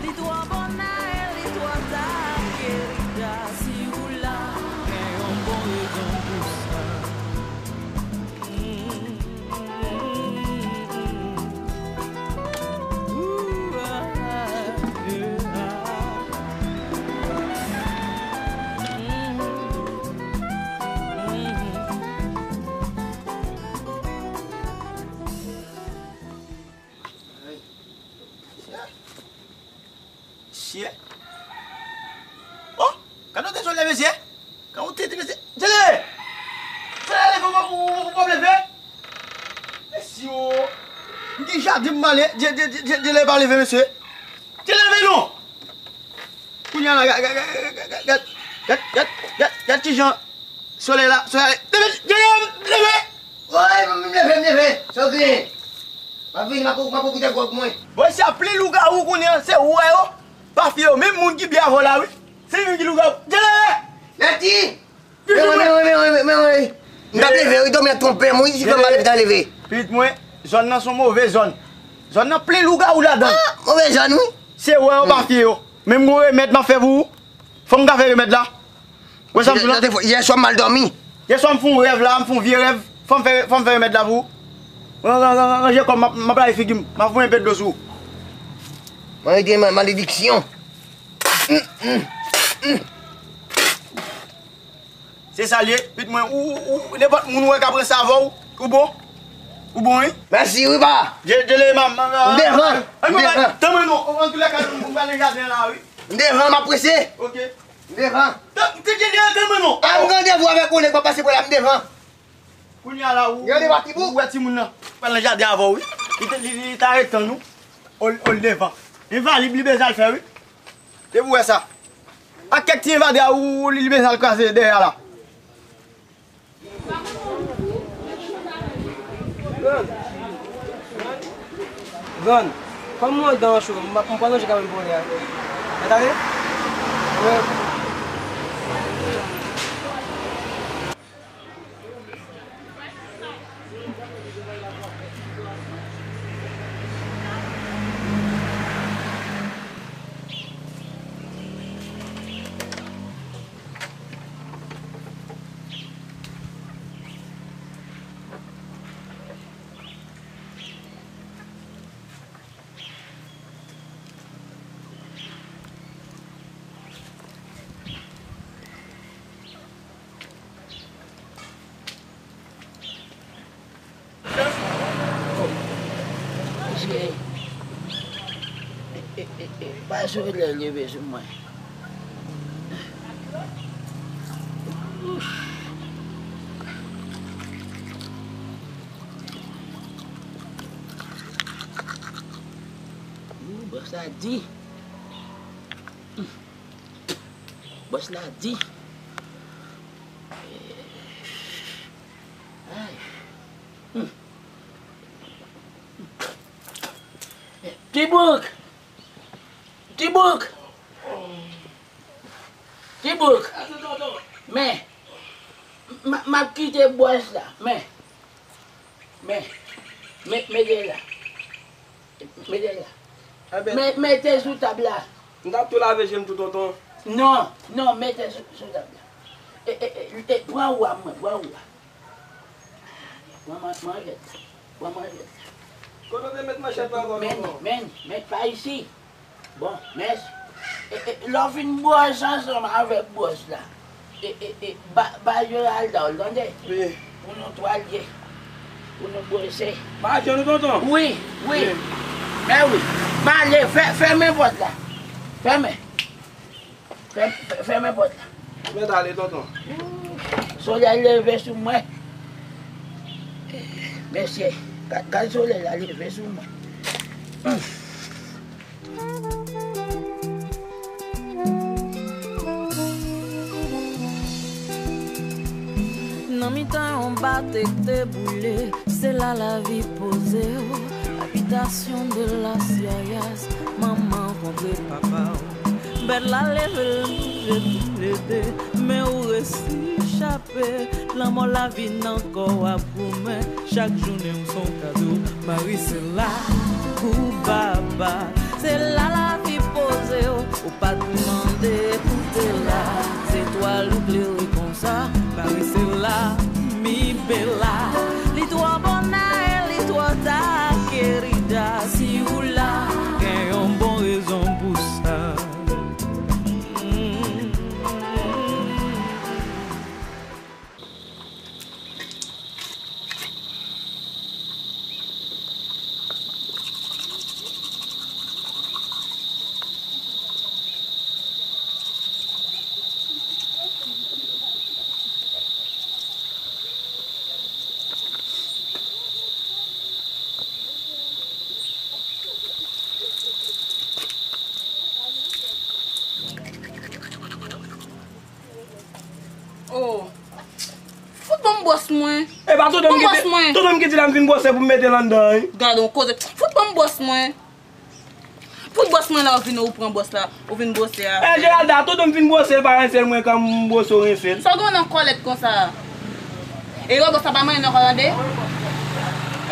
Li twò bona e li twò ta, querida. Mesye. Oh, gade yon ti solèy, mesye. Gade yon ti, ti, mesye. Djele! Solèy leve, ou, ou, ou, ou p ap leve? Mesye, oh. M gen jaden m ale. Dje, dje, dje, dje, Djele pa leve, mesye. Djele, leve non! Kounye a la, gad, gad, gad kijan solèy la, solèy la. Leve, Djele, leve! Woy, m leve, m leve. Sa w genyen? M ap vini, m ap, m ap pwofite gwòg mwen. Bon, se plen lougawou kounye a, se ou wè yo. Pa fye yo, menm moun ki byen avè w la, wi. Se li menm ki lougawou. Djele! Nati! Men wi, men wi, men wi, men wi. M t ap leve, wi, dòmi ap twonpe m, wi, si fè m pa leve, ta leve. Pitit mwen, zòn nan se yon move zòn. Zòn nan plen lougawou ladan l. Ah, move zòn, wi. Se wè yo pa fye yo. Menm gon remèd m ap fè pou ou. Fò m ka fè remèd la. Wè sa m di w la? Yè swa m mal dòmi. Yè swa m fè yon rèv la, m fè yon vye rèv. Fò m fè, fò m fè remèd la pou ou. Ran-, ran-, ran-, ranje kò m, m ap, m ap lave figi m. M ap voye enpe dlo sou ou. Mwen rete ma-, malediksyon. Se sa l ye, pitit mwen, ou, ou, ou, nenpòt moun ou wè k ap ranse avè w, ou bon? Ou bon, wi? Mèsi, wi, pa. Dje-, Djele, m, m, m, m devan, m devan. Tann mwen non, an tou lè ka, m, m pral nan jaden an la, wi. M devan, m ap prese. Ok. M devan. Tann, tann, Djele, tann mwen non. A, m gen randevou avèk yon nèg, m ap pase prè la, m devan. Kounye a la, ou, ou wè timoun nan pral nan jaden avè w, wi. Li te, li, li, li ta ret tann ou. Ol, ol devan. Envalid, li bezwen al fè, wi. Depi w wè sa. Ak kèk ti envadè a ou, li, li bezwen al kraze dèyè a la. Zòn. Zòn. Kòm mwen dan cho, m pa, m pa nan je kanmenm pou lè a. Mwen ta ye? Wi. Paske, e, e, e, e, pa sou lè leve sou mwen. Ou, bòs la di. Bòs la di. Ay. Ti bouk! Ti bouk! Ti bouk! Men, m, m ap kite bòs la. Men, men, men, mete la. Mete la. Enben, men, mete sou tab la. M t ap tou lave je m tou, tonton. Non, non, mete sou, sou tab la. E, e, e, e, pran ou a mwen, pran ou a. Pran man-, manchèt la. Pran manchèt la. Kote w te met manchèt la ankò, tonton? Men, men, men, pa isi. Bon, mèsi. E, e, lè w fin bwose ansanm avèk bwòs la, e, e, e, ba, ba Geralda w, tande? Wi. Pou nou twalye. Pou nou bwose. Ba je nou, tonton? Wi, wi. Wi. Men wi. M ale, fè, fèmen pòt la. Fèmen. Fè, fè, fèmen pòt la. Mèt ale, tonton. Solèy leve sou mwen. Mesye, gad, gad solèy la leve sou mwen. Nan mitan yon bato k te boule, se la lavi poze w. Habitation de las Yayas, manman kontre papa w. Bèt la leve l bouje toulede, men ou resi chape. Lanmò la vin nan kò w ap goumen, chak jounen w se yon kado. Marisela, kou baba, se la lavi poze w, ou pa t mande pou te la. Zetwal ou klere konsa, Marisela, mi bela. Li twò bònè, li twò ta, kerida. Si ou la, gen yon bon rezon pou sa. Oh. Fout ban m bwòs mwen. E pa tonton m ki di, tonton m ki di la m vin bwose pou m mete l anndan, wi. Gade yon koze. Fout ban m bwòs mwen. Fout bwòs mwen la, ou vin, ou pran bwòs la, ou vin bwose a. E, Geralda, tonton m vin bwose l, pa rense l, mwen kan m bwose w rense l. Sa w gen nan kòlèt konsa? E yo bwòs la pa manyen nan kòlande?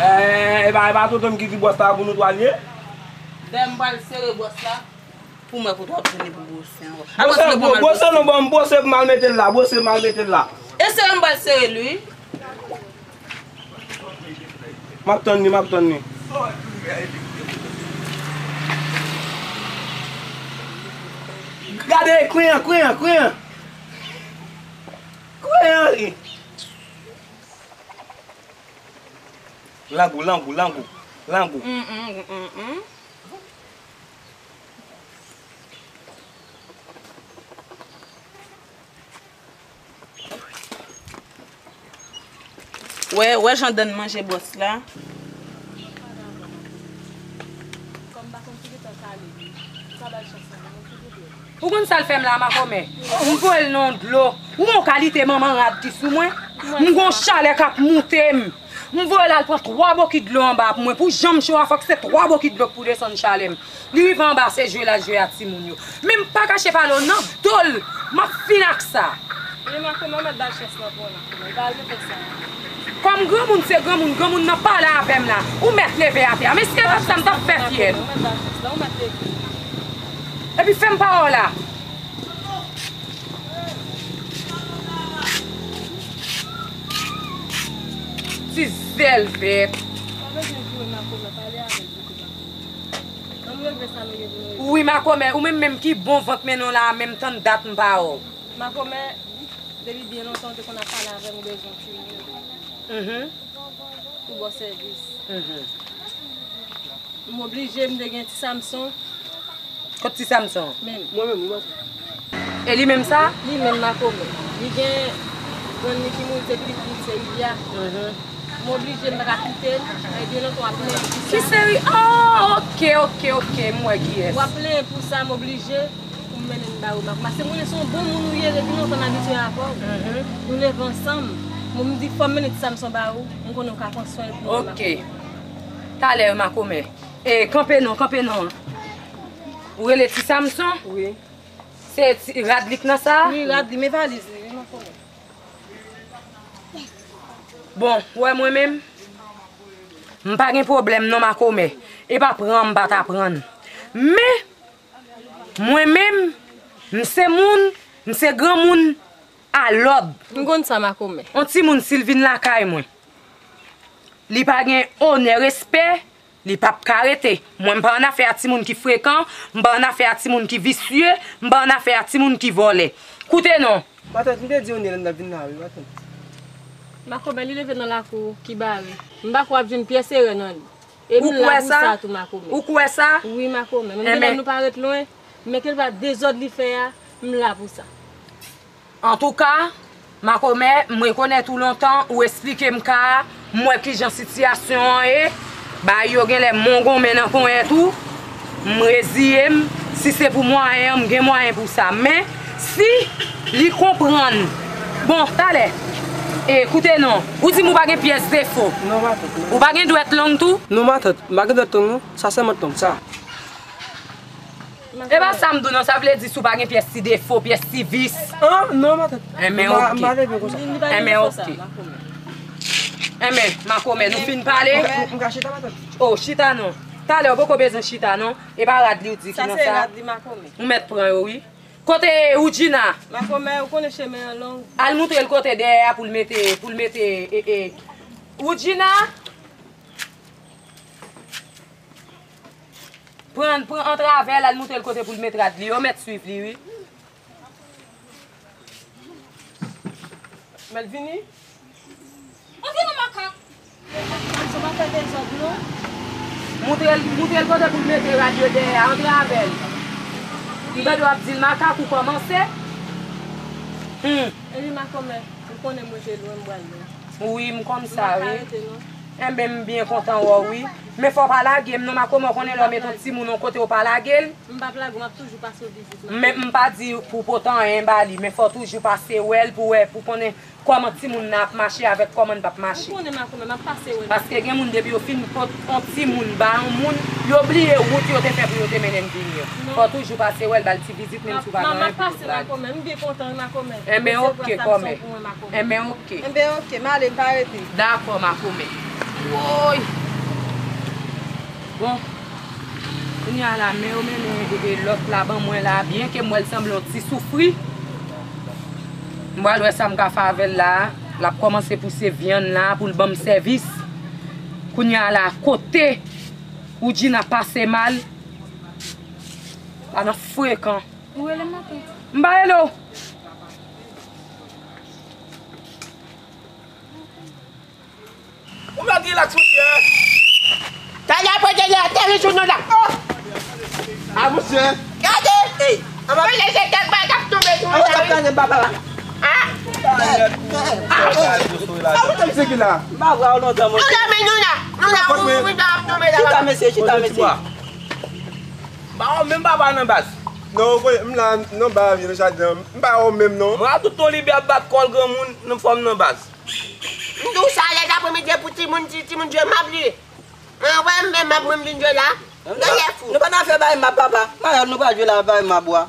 E, e pa, e pa tonton m ki di bwòs la pou nou twa l ye? Dayè m pral sere bwòs la. Pou mwen kote w ap vini pou bwose ankò. Bwose, bwose non, ban m bwose pou m al mete l la, bwose m al mete l la. E sere m pral sere l wi. M ap tann li, m ap tann li. Gade, kwen an, kwen an, kwen an. Kwen an, wi. Langou, langou, langou, langou. Mm, mm, mm, mm. Wè, wè jan Dan manje bwòs la. Ou konn sa l fè m la, makomè? M voye l nan dlo. Ou wè yon kalite manman rad ki sou mwen? M gon chalè k ap moute m. M voye l al pran twa bokit dlo anba pou mwen. Pou jan m cho a, fòk se twa bokit dlo k pou desann chalè m. Li rive anba, se jwe l al jwe ak timoun yo. Men m pa kache pale w nan do l. M ap fin ak sa. Li makomè, ou mèt ba l chans lan pou w la. Li pa al refè sa. Kòm granmoun se granmoun, granmoun nan pale avè m la. Ou mèt leve atè a. Men si se pa t sa, m t ap fè fyèl. Ou mèt ba l chans lan, ou mèt leve. Epi fè m pawòl la. Ti zèl vèt. Pa bezwen jwe makomè, pale avè l pito makomè. Ann regle sa nou gen pou nou regle. Wi, makomè, ou menm menm ki bon vant men non la a, menm tann dat m pa wè w. Makomè, depi byen lontan ou te konn ap pale avè m, ou bezwen tini. Mhm. Pou ba w sèvis. Mhm. M oblije, m te gen ti Samson. Kot ti Samson? Menm. Mwen menm, wi, matant. E li menm sa? Li menm makomè. Li gen grann li ki mouri, se pitit li, se Ilya. Mhm. M oblije, m pa ka kite l. Epi lòt w ap plenyen pou sa. Ki seri? Oh, ok, ok, ok, m wè kiyès. W ap plenyen pou sa, m oblije pou m mennen l ba ou makomè. Paske m konnen se yon bon moun ou ye, depi lontan m abitye avè w. Mhm. Nou leve ansanm. Bon, m di fò m mennen ti Samson ba ou, m konnen w ka pran swen l pou mwen makomè. Ok. Talè, makomè. E, kanpe non, kanpe non. Ou rele ti Samson? Wi. Se ti rad li k nan sa? Wi, rad li, men valiz li, wi, makomè. Bon, ou wè mwen menm? M pa gen pwoblèm non, makomè. E pa pran m pa ta pran. Men, mwen menm, m se moun, m se granmoun, a lòd. M konn sa, makomè. On timoun, si l vin lakay mwen, li pa gen onè, respè, li p ap ka rete. Mwen, m pa annafè a timoun ki frekan, m pa annafè a timoun ki visye, m pa annafè a timoun ki vòlè. Koute non. Matant, m te di Onèl n ap vin la, wi, matant. Makomè, li leve nan lakou ki bare. M pa kwè w ap jwenn pyès erè nan li. E m la pou sa tou, makomè. Ou kwè sa? Wi, makomè. Menm dedan nou pa ret lwen, men ke l pa dezòd li fè a, m la pou sa. Antouka, makomè, m rekonèt ou lontan, ou esplike m ka a, m wè kijan sitiyasyon an ye, bagay yo genlè mongonmen nan ponyèt ou, m reziye m, si se pou mwayen an, m gen mwayen pou sa, men si li konprann, bon, talè, e, koute non, ou di m ou pa gen pyès defo, non, matant, non. Ou pa gen dwèt long tou? Non, matant, m pa gen dwèt long, non, sa sèlman tonm sa. E pa sa m di w non, sa vle di si w pa gen pyès ti defo, pyès ti vis. An, non, matant. Enben, oke. Enben, oke. Enben, makomè, nou fin pale? M ka chita, matant? O, chita non. Talè, ou poko bezwen chita non. E pa rad li w di ki nan sa? Sa se rad li, makomè. Ou mèt pran yo, wi. Kote Woudjina? Makomè, ou konnen chemen an long. Al moutre l kote dèyè a pou l mete, pou l mete, e, e. Woudjina? Pran, pran antrave l, al moutre l kote pou l met rad li. Yo mèt swiv li, wi. Mèt vini? Antre non, makak. Sa pa fè dezòd, non. Moutre l, moutre l kote pou l mete rad yo dèyè a, antrave l. M tande w ap di l makak, ou kòmanse. Hmm. Epi makomè, ou konnen m rete lwen, m pral lwen. Wi, m konn sa, wi. M pa ka rete, non. Enben, m byen kontan wè w, wi. Men fò w pa lage m non, makomè, w konnen lè w met yon timoun yon kote, w pa lage l. M p ap lage w, m ap toujou pase w vizit, makomè. Men m pa di pou pote anyen ba li, men fò w toujou pase wè l pou wè, pou konnen kòman timoun nan ap mache avèk kòman n p ap mache. Ou konnen, makomè, m ap pase wè l. Paske gen moun, depi yo fin pot yon timoun ba yon moun, yo bliye wout yo te fè pou yo te mennen l vini an. Non. Fò w toujou pase wè l, ba l ti vizit, menm si w pa gen anyen pou w ba li. M ap pase, makomè, m byen kontan wi, makomè. Enben, oke, kòmè. Enben, oke. Enben, oke, m ale, m pa rete. Dakò, makomè. Woy! Bon, kounye a la, men yo mennen e, e, lòt la ban mwen la, byenke m wè l sanble yon ti soufri. M pral wè sa m ka fè avè l la. L ap kòmanse pouse vyann la pou l ban m sèvis. Kounye a la, kote Woudjina pase mal, pa nan frekan. Ou rele m maten? M pa rele w. Ou mèt rilaks, monchè. Talè apre talè, talè sou nou la. A, monchè. Gade. Ey. Mwen lese kèk bagay k ap tonbe sou mwen la, wi. Gade baba la. A. A, monchè, misye ki la. M pa wè w lontan, monchè. Nou la, men nou la. Nou la, wi, wi, wi, ap tonbe la. Chita, mesye, chita, mesye. M pa wè w menm, papa, nan baz. Non, ou konnen, m la, nan ba, nan jaden an. M pa wè w menm, non. Mwen a tout ton libè ap bat kò l granmoun, nan fòm nan baz. M di w sa lè dapremidi pou timoun, ti, timoun jwe m ap li. Mwen wè m menm ap mwen vin jwe la. M genlè fou. Nou pa nan afè bay mab papa. Mayòl nou pa jwe la bay mab wa.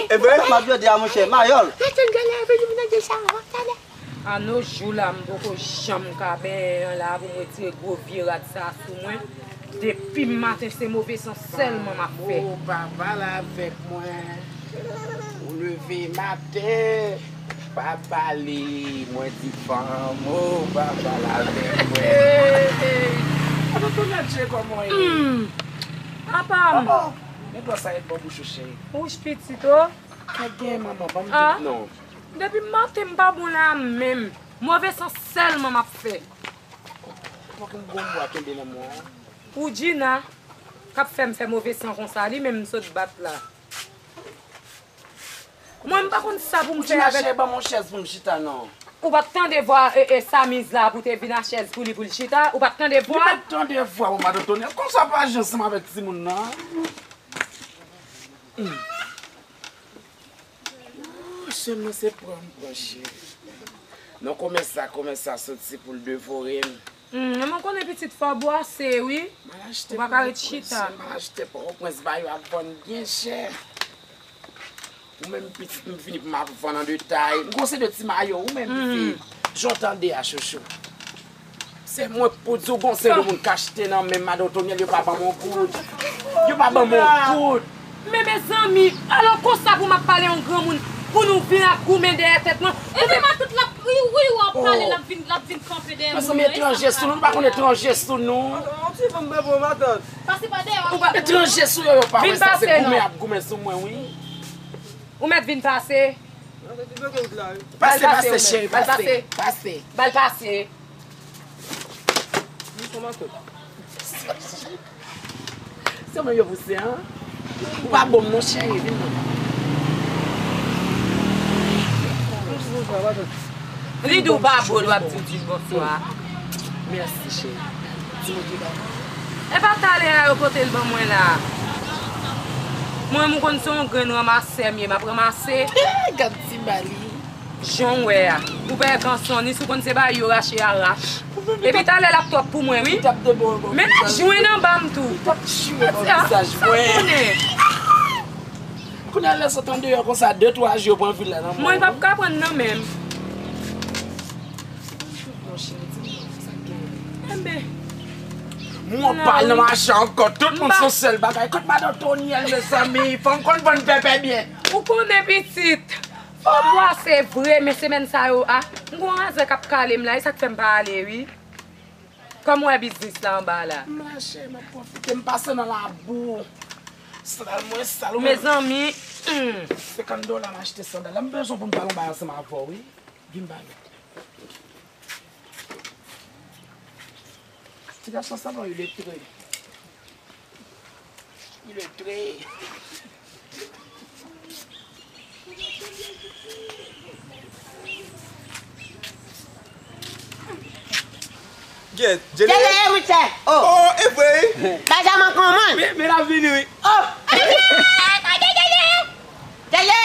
E vre? M ap jodi a monchè. Mayòl. Mwen te genlè vin vin nan de sa avan talè. A no jou la m poko janm ka benyen an la pou m retire gwo vye rad sa sou mwen. Depi maten se move san sèlman m ap fè. Pamo, papa la avèk mwen. Ou leve maten, pa pale, mwen di fanm, o, papa la avèk mwen. Hey, hey. Ato Tonya Dje, kòman w ye? Hmm. Apa m. Papa, men dlo sa ret bò bouch ou, cheri. Wouch pitit, o. Kèk gen manman, ban m tout non. Depi maten m pa bon la menm. Move san sèlman m ap fè. Fòk m gon bwa kenbe nan mwen. Woudjina k ap fè m fè move san konsa, li menm m sot bat la. Mwen, m pa konn sa pou m fè avèk. Woudjina, cheri, ban m yon chèz pou m chita, non. Ou pa t tande vwa, e, e, Samiz la pou te vin a chèz pou li, pou l chita? Ou pa t tande vwa? Li pa t tande vwa, o, madan Tonèl. Konsa pa aji ansanm avèk timoun nan. Hmm. Ooh, sè m nan se pran m pran cheri. Non, kòmès sa, kòmès sa soti pou l devore m. Hmm, men mwen konnen pitit fò bwase, wi. Ou pa ka ret chita. M al achte Pòtoprens, m al achte Pòtoprens, ba yo ap vann byen chè. Ou menm pitit m vini pou m ap vann an detay. M gon se de ti mayo, ou menm pitit. Jan w tande a, chouchou. Se mwen k pou di w gon se de moun k achte nan men madan Tonyèl, yo pa ban m yon goud. Yo pa ban m yon goud. Men mezanmi, alò konsa pou m ap pale yon granmoun, pou nou vin ap goumen dèyè tèt mwen. Ebyen matant l ap ri, wi, w ap pale, l ap vin, l ap vin kanpe dèyè moun nan. Mezanmi, etranje sou nou, nou pa konn etranje sou nou. Yon ti fanm bèbò, matant. Pase pa dèyè w ap. Etranje sou yo, yo pa wè sa, se goumen y ap goumen sou mwen, wi. Ou mèt vin pase. Pase, pase, cheri, pase, pase. Ba l pase. Se mwen yo pouse, an? Ou pa bon, non, cheri, vin non. Li di w pa bon, l ap di w di bonswa. Mèsi, cheri. Di mwen ki bagay. E pa talè a yo pote l ban mwen la. Mwen, m konn se yon grenn ranmasè m ye, m ap ranmase. Gad ti bali. Jan w wè a. Ou pa wè kanson, ni si w konn se bagay yo rache a rach. Epi talè l ap twòp pou mwen, wi. Men l ap jwenn anba m tou. Sa m konnen. Kounye a lè sot andeyò konsa, de twa jou yo pran vil la nan men w. Mwen p ap ka pran nan men m. Enben. Mwen pa nan mache ankò, tout moun se yon sèl bagay. Kot madan Tonyèl, mezanmi, fanm konn vann pèpè byen. Ou konnen pitit. Fò bwase vre, men semèn sa yo a, m gon razè k ap kale m la, e sa k fè m pa ale, wi. Kòm w wè biznis la anba la. M la, cheri, m ap pwofite, m pase nan labou. Sandal mwen sal, ou menm. Mezanmi, hmm. Senkant dola m achte sandal la. M bezwen pou m pale yon bagay ansanm avè w, wi. Vin ba m. Ti gason sa bon, iletre. Iletre. Get, Jenny. Jenny, e wi, chè. Oh. Oh, e vre, Benjamin, kòman? Men, men l ap vini, wi. Oh! Djele! Djele! Djele!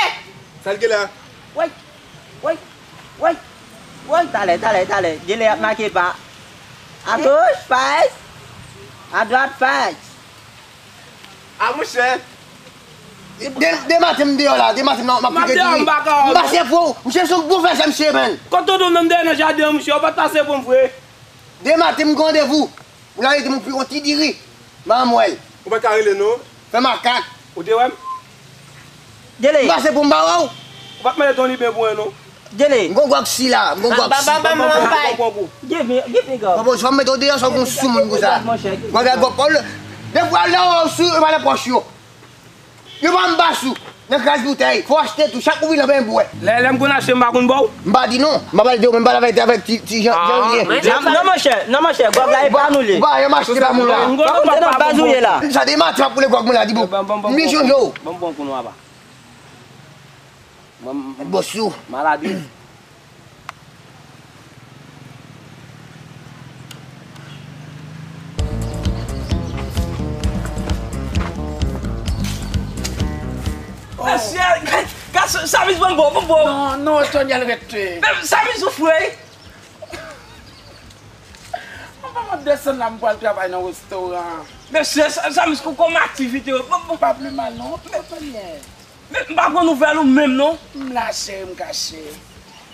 Sa l gen la? Woy! Woy! Woy! Woy! Talè, talè, talè. Djele ap make pa. A goch, Faes. A dwat, Faes. A, monchè. De, de maten m deyò la, de maten m nan, m ap piye diri. M ap deyò, m pa ka. M pase pou ou. Monchè, se yon bon fè sa, mesye, menn. Kote w menm dèyè nan jaden an, monchè, ou pa t pase pou m vre. De maten m gen randevou. Ou la rete m pou yon ti diri. Manmwèl. Ou pa ka rele non. Fè makak. Ou te wè m? Djele. M pase pou m pa wè w. Ou pa t mande Tony ben pou mwen non. Djele. M gon gwòg si la, m gon gwòg si. Ba, ba, ba, ba, ba, ba. Give me, give me gwòg. Papa, si w ap mete w deyò, sa w gon soumoun konsa. Gwòg la, gwòg pa w le. Defwa lè w sou, yo pa nan pòch yo. Yo pa m ba sou. Nan kras boutèy. Fò w achte tou. Chak ou vin nan benyen bwè. Lè, lè m konn achte, m pa konn ba w. M pa di non. M pa pale de ou, men m pale avèk, avèk ti, ti Jan, Jan Ryen. Non, non, monchè, non, monchè, gwòg la, e pa nou li. Ou pa, yo m achte pa moun la. Ou pa kote nan baz ou ye la. Sa de maten m ap koule gwòg mwen la, di bon. M byen chonje w. Ban m bon kou nou apa. Mwen, m, bòs ou. Maladi. Mesye, gad, gad sa, sa miz mwen bon, bon, bon. Non, non, Tonyèl, rete. Men sa miz ou fre. Mwen pa mwen desann la, m pral travay nan restoran. Mesye, sa, sa miz kou kòm aktivite yo. Bon, bon. Pa pli mal, non. Men, Tonyèl. Men m pa pran nouvèl ou menm non. M la cheri, m kache.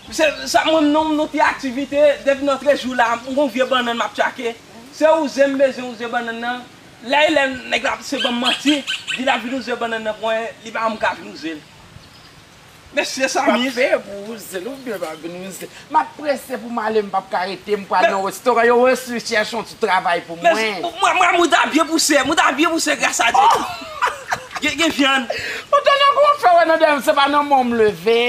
Se sa mwen menm non, m nan ti aktivite, depi nan trèz jou la, m gon vye bannann m ap tchake. Se wouze m bezwen wouze bannann nan. Lè e lè nèg la se ban m manti, di l ap vin wouze bannann nan pou mwen, li pa janm ka vin wouze l. Mesye sa miz. M ap peye pou wouze l, oubyen pa vin wouze l. M ap prese pou m ale, m p ap ka rete, m pral nan restoran, yo resi chèche yon ti travay pou mwen. Men, mwen, mwen, mouda byen pouse, mouda byen pouse gras a Dye. Gen, gen vyann. Ou tande kòman w fè wè nan dèyè m, se pa nan men w m leve.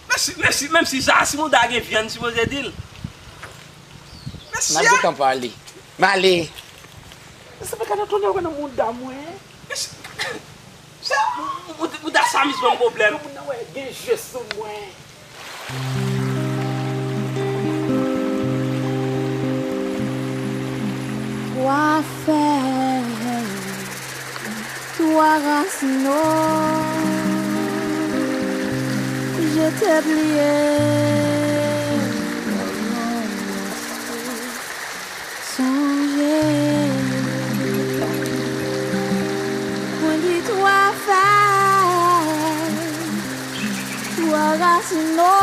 Men si, men si, menm si sa, si mouda gen vyann, sipoze di l. Mesye. M ap gentan pale. M ale. Mesye, men gade Antonio wè nan mouda mwen. Mesye. Sa, ou, ou, ou, ou ta sa miz ban m pwoblèm. Moun nan wè gen je sou mwen. Twa fèy, twa rasin, o, je t'ai oublié. Sonje, mwen di twa fèy, twa rasin, o,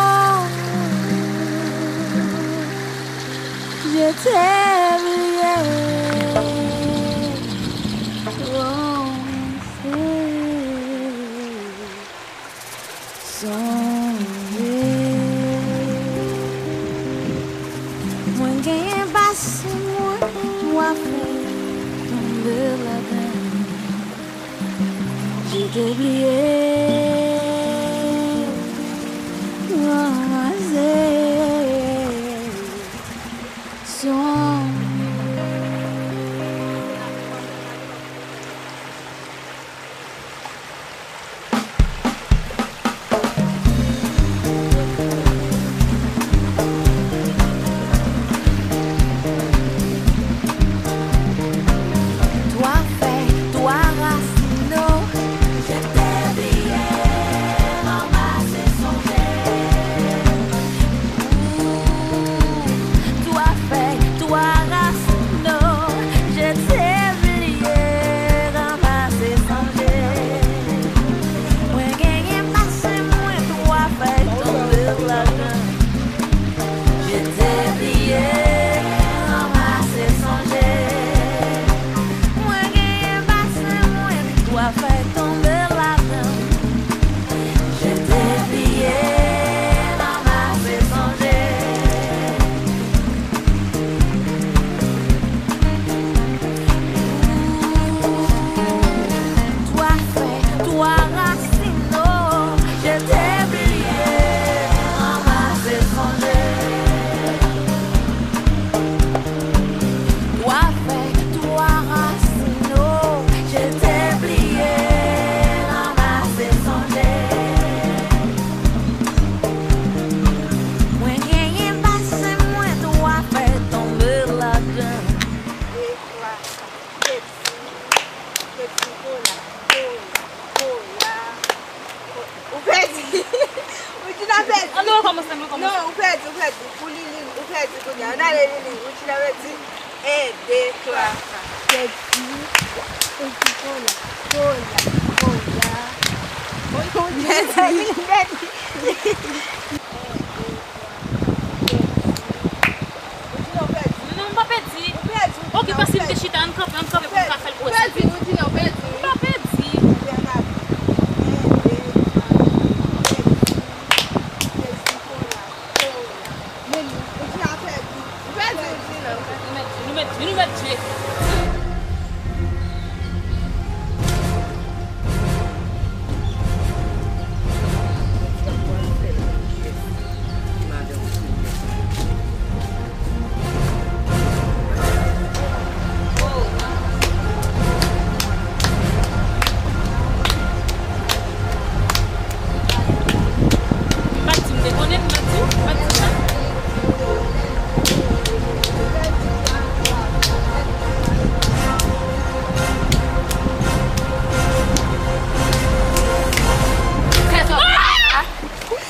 je t'ai oublié, ranse. Sonje, mwen genyen bas mwen, twa fèy tonbe ladan. Je t'ai oublié, ranse. Sonje. Twa fèy, twa rasin, o, je t'ai oublié. Kòmanse, nou kòmanse. Non, ou pèdi, ou pèdi. Pou Lili, ou pèdi kounye a. Ann ale, Lili. Woudjina pèdi. En, de, twa. Pèdi. Pèdi, kola, kola, kola. Pèdi. Pèdi. Woudjina, ou pèdi. Non, non, m pa pèdi. Ou pèdi, Woudjina, ou pèdi. Ok, pase m te chita, ann kanpe, ann kanpe pou m ka fè l pwosè. Ou pèdi, Woudjina, ou pèdi. M pa pèdi. M pa t di m te konnen, m pa t di w, m pa t di sa.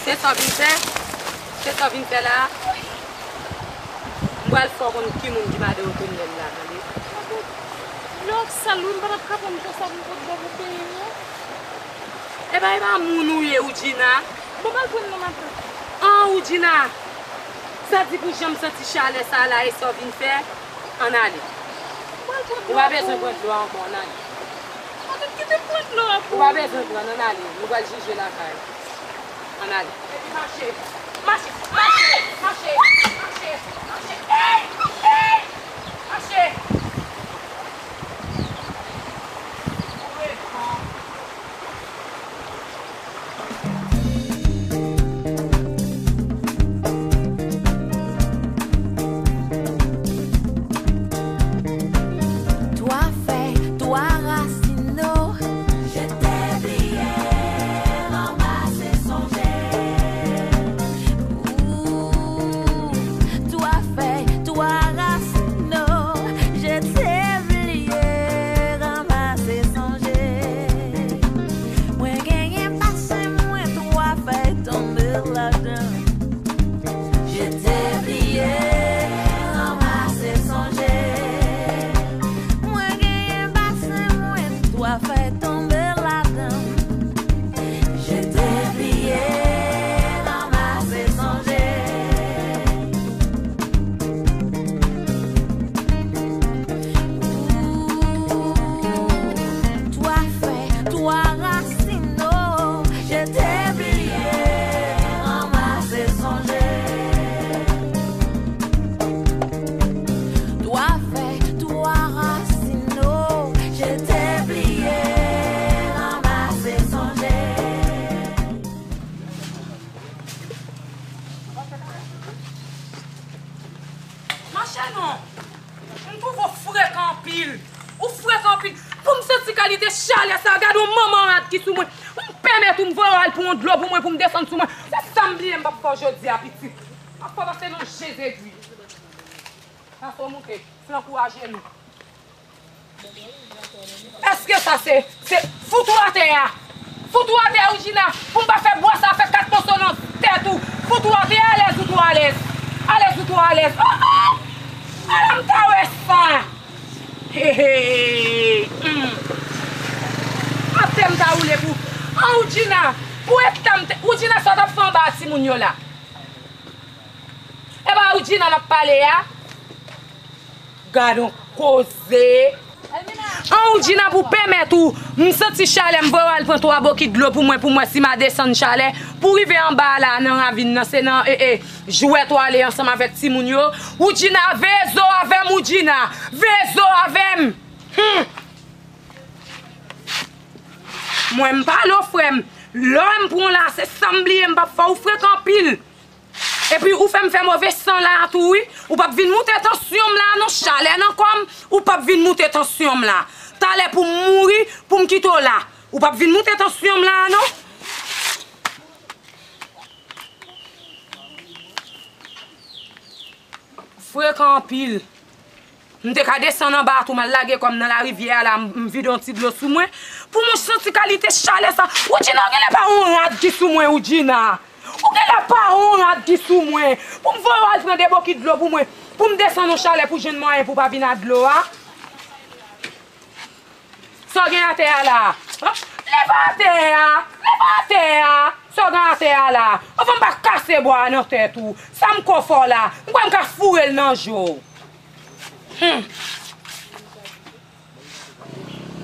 Se sa w vin fè la? Se sa w vin fè? Se sa w vin fè la? M pral fè w konn ki moun ki mande w tonèl la, tande. Lè w ap sal wi, m pa t ap ka pran m konsa pou m pot dlo pou peyi m non. Epa, epa moun ou ye, Woudjina. Bon, m al pran nan maten. An, Woudjina, sa di pou jan m santi chalè sa la, e sa w vin fè, ann ale. M al pran dlo pou ou. Ou pa bezwen pran dlo a ankò, ann ale. An, kite m pran dlo a pou ou. Ou pa bezwen pran, ann ale. Nou pral jije lakay. Ann ale. Epi mache. Mache, mache, mache, mache, mache. Ey, ey, mache. Twa fèy, twa rasin, o, je t'ai oublié, ranmase, sonje. Ou, twa fèy, twa rasin, o, je t'ai oublié, ranmase, sonje. Mwen genyen basen mwen, twa fèy tonbe ladan. Je t'ai oublié, ranmase, sonje. Mwen genyen basen mwen, twa fèy tonbe ladan. Je t'ai oublié, ranmase, sonje. Ou, twa fèy, twa rasin, o, je t'ai oublié, ranmase, sonje. Twa fèy, twa rasin, o, je t'ai oublié, ranmase, sonje. Mache non! M twouve w frekan anpil. Ou frekan anpil. Pou m santi kalite chalè sa, gade yon manman rad ki sou mwen. M pèmèt ou, m voye w al pran yon dlo pou mwen, pou m desann sou mwen. Se sa m bliye m p ap fè w jodi a, pitit. M ap fè w pase nan Jezikri. Pase w moute, fè ankouraje nou. Èske sa se, se fout ou atè a? Fout ou atè a, Woudjina, pou m pa fè bwa sa fè kat moso nan tèt ou. Fout ou atè a, alèz ou twò alèz. Alèz ou twò alèz. Oh, oh! Ala m ta wè sa. He, he. Hmm. Atè m ta woule pou. Oh, Woudjina, pou eta m te, Woudjina, sa w t ap fè anba a timoun yo la? E pa Woudjina n ap pale a? Gad on koze. An Woudjina pou pèmèt ou, m santi chalè, m voye w al pran twa bokit dlo pou mwen, pou m wè si m a desann chalè. Pou rive anba a la, nan ravin nan, se nan, e, e, jwèt w ale ansanm avèk timoun yo. Woudjina, veye zo avè m, Woudjina. Veye zo avè m. Hmm. Mwen, m pale w, frè m. Lè m pran w la, se sa m bliye, m p ap fè w, ou frekan anpil. Epi ou fè m fè move san la tou wi. Ou p ap vin moute tansyon m la non, chalè nan kò m. Ou p ap vin moute tansyon m la. Talè pou m mouri, pou m kite w la. Ou p ap vin moute tansyon m la non. Frekan anpil. M te ka desann anba a tou, m al lage kò m nan larivyè a la, m, m vide yon ti dlo sou mwen. Pou mwen santi kalite chalè sa. Woudjina, ou genlè pa yon rad ki sou mwen, Woudjina. Ou Lè la pa yon rad ki sou mwen. Pou m voye w al pran de bokit dlo pou mwen. Pou m desann yon chalè pou jwenn mwayen pou w pa vin ak dlo a. Sa w gen atè a la? Leve atè a! Leve atè a! Sa w gen atè a la? Anvan m pa kase bwa a nan tèt ou. Sa m ko fè w la? M kwè m ka foure l nan je w. Hmm.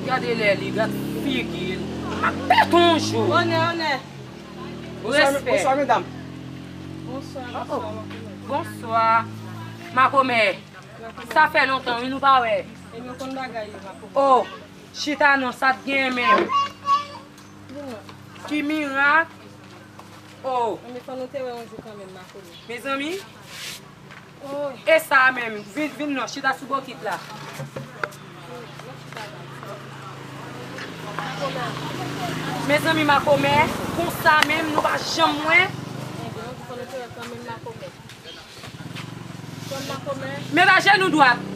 Gade lè li, gad figi l. M ap pete yon jou. Onè, onè. Respè. Bonswa, medam. Bonswa, bonswa, makomè. Bonswa. Makomè. Sa fè lontan, wi, nou pa wè. E nou konn bagay yo, makomè. Oh, chita non, sa t gen menm. Ki mirak! Oh! Mezanmi, fò nou te wè yon jou kanmenm, makomè. Mezanmi? Oh! E sa menm, vin, vin non, chita sou bokit la. Mezanmi, makomè, konsa menm, nou pa janm wè. Enben, yon jou fò nou te wè kanmenm, makomè. Konn makomè. Met ajenou dwat.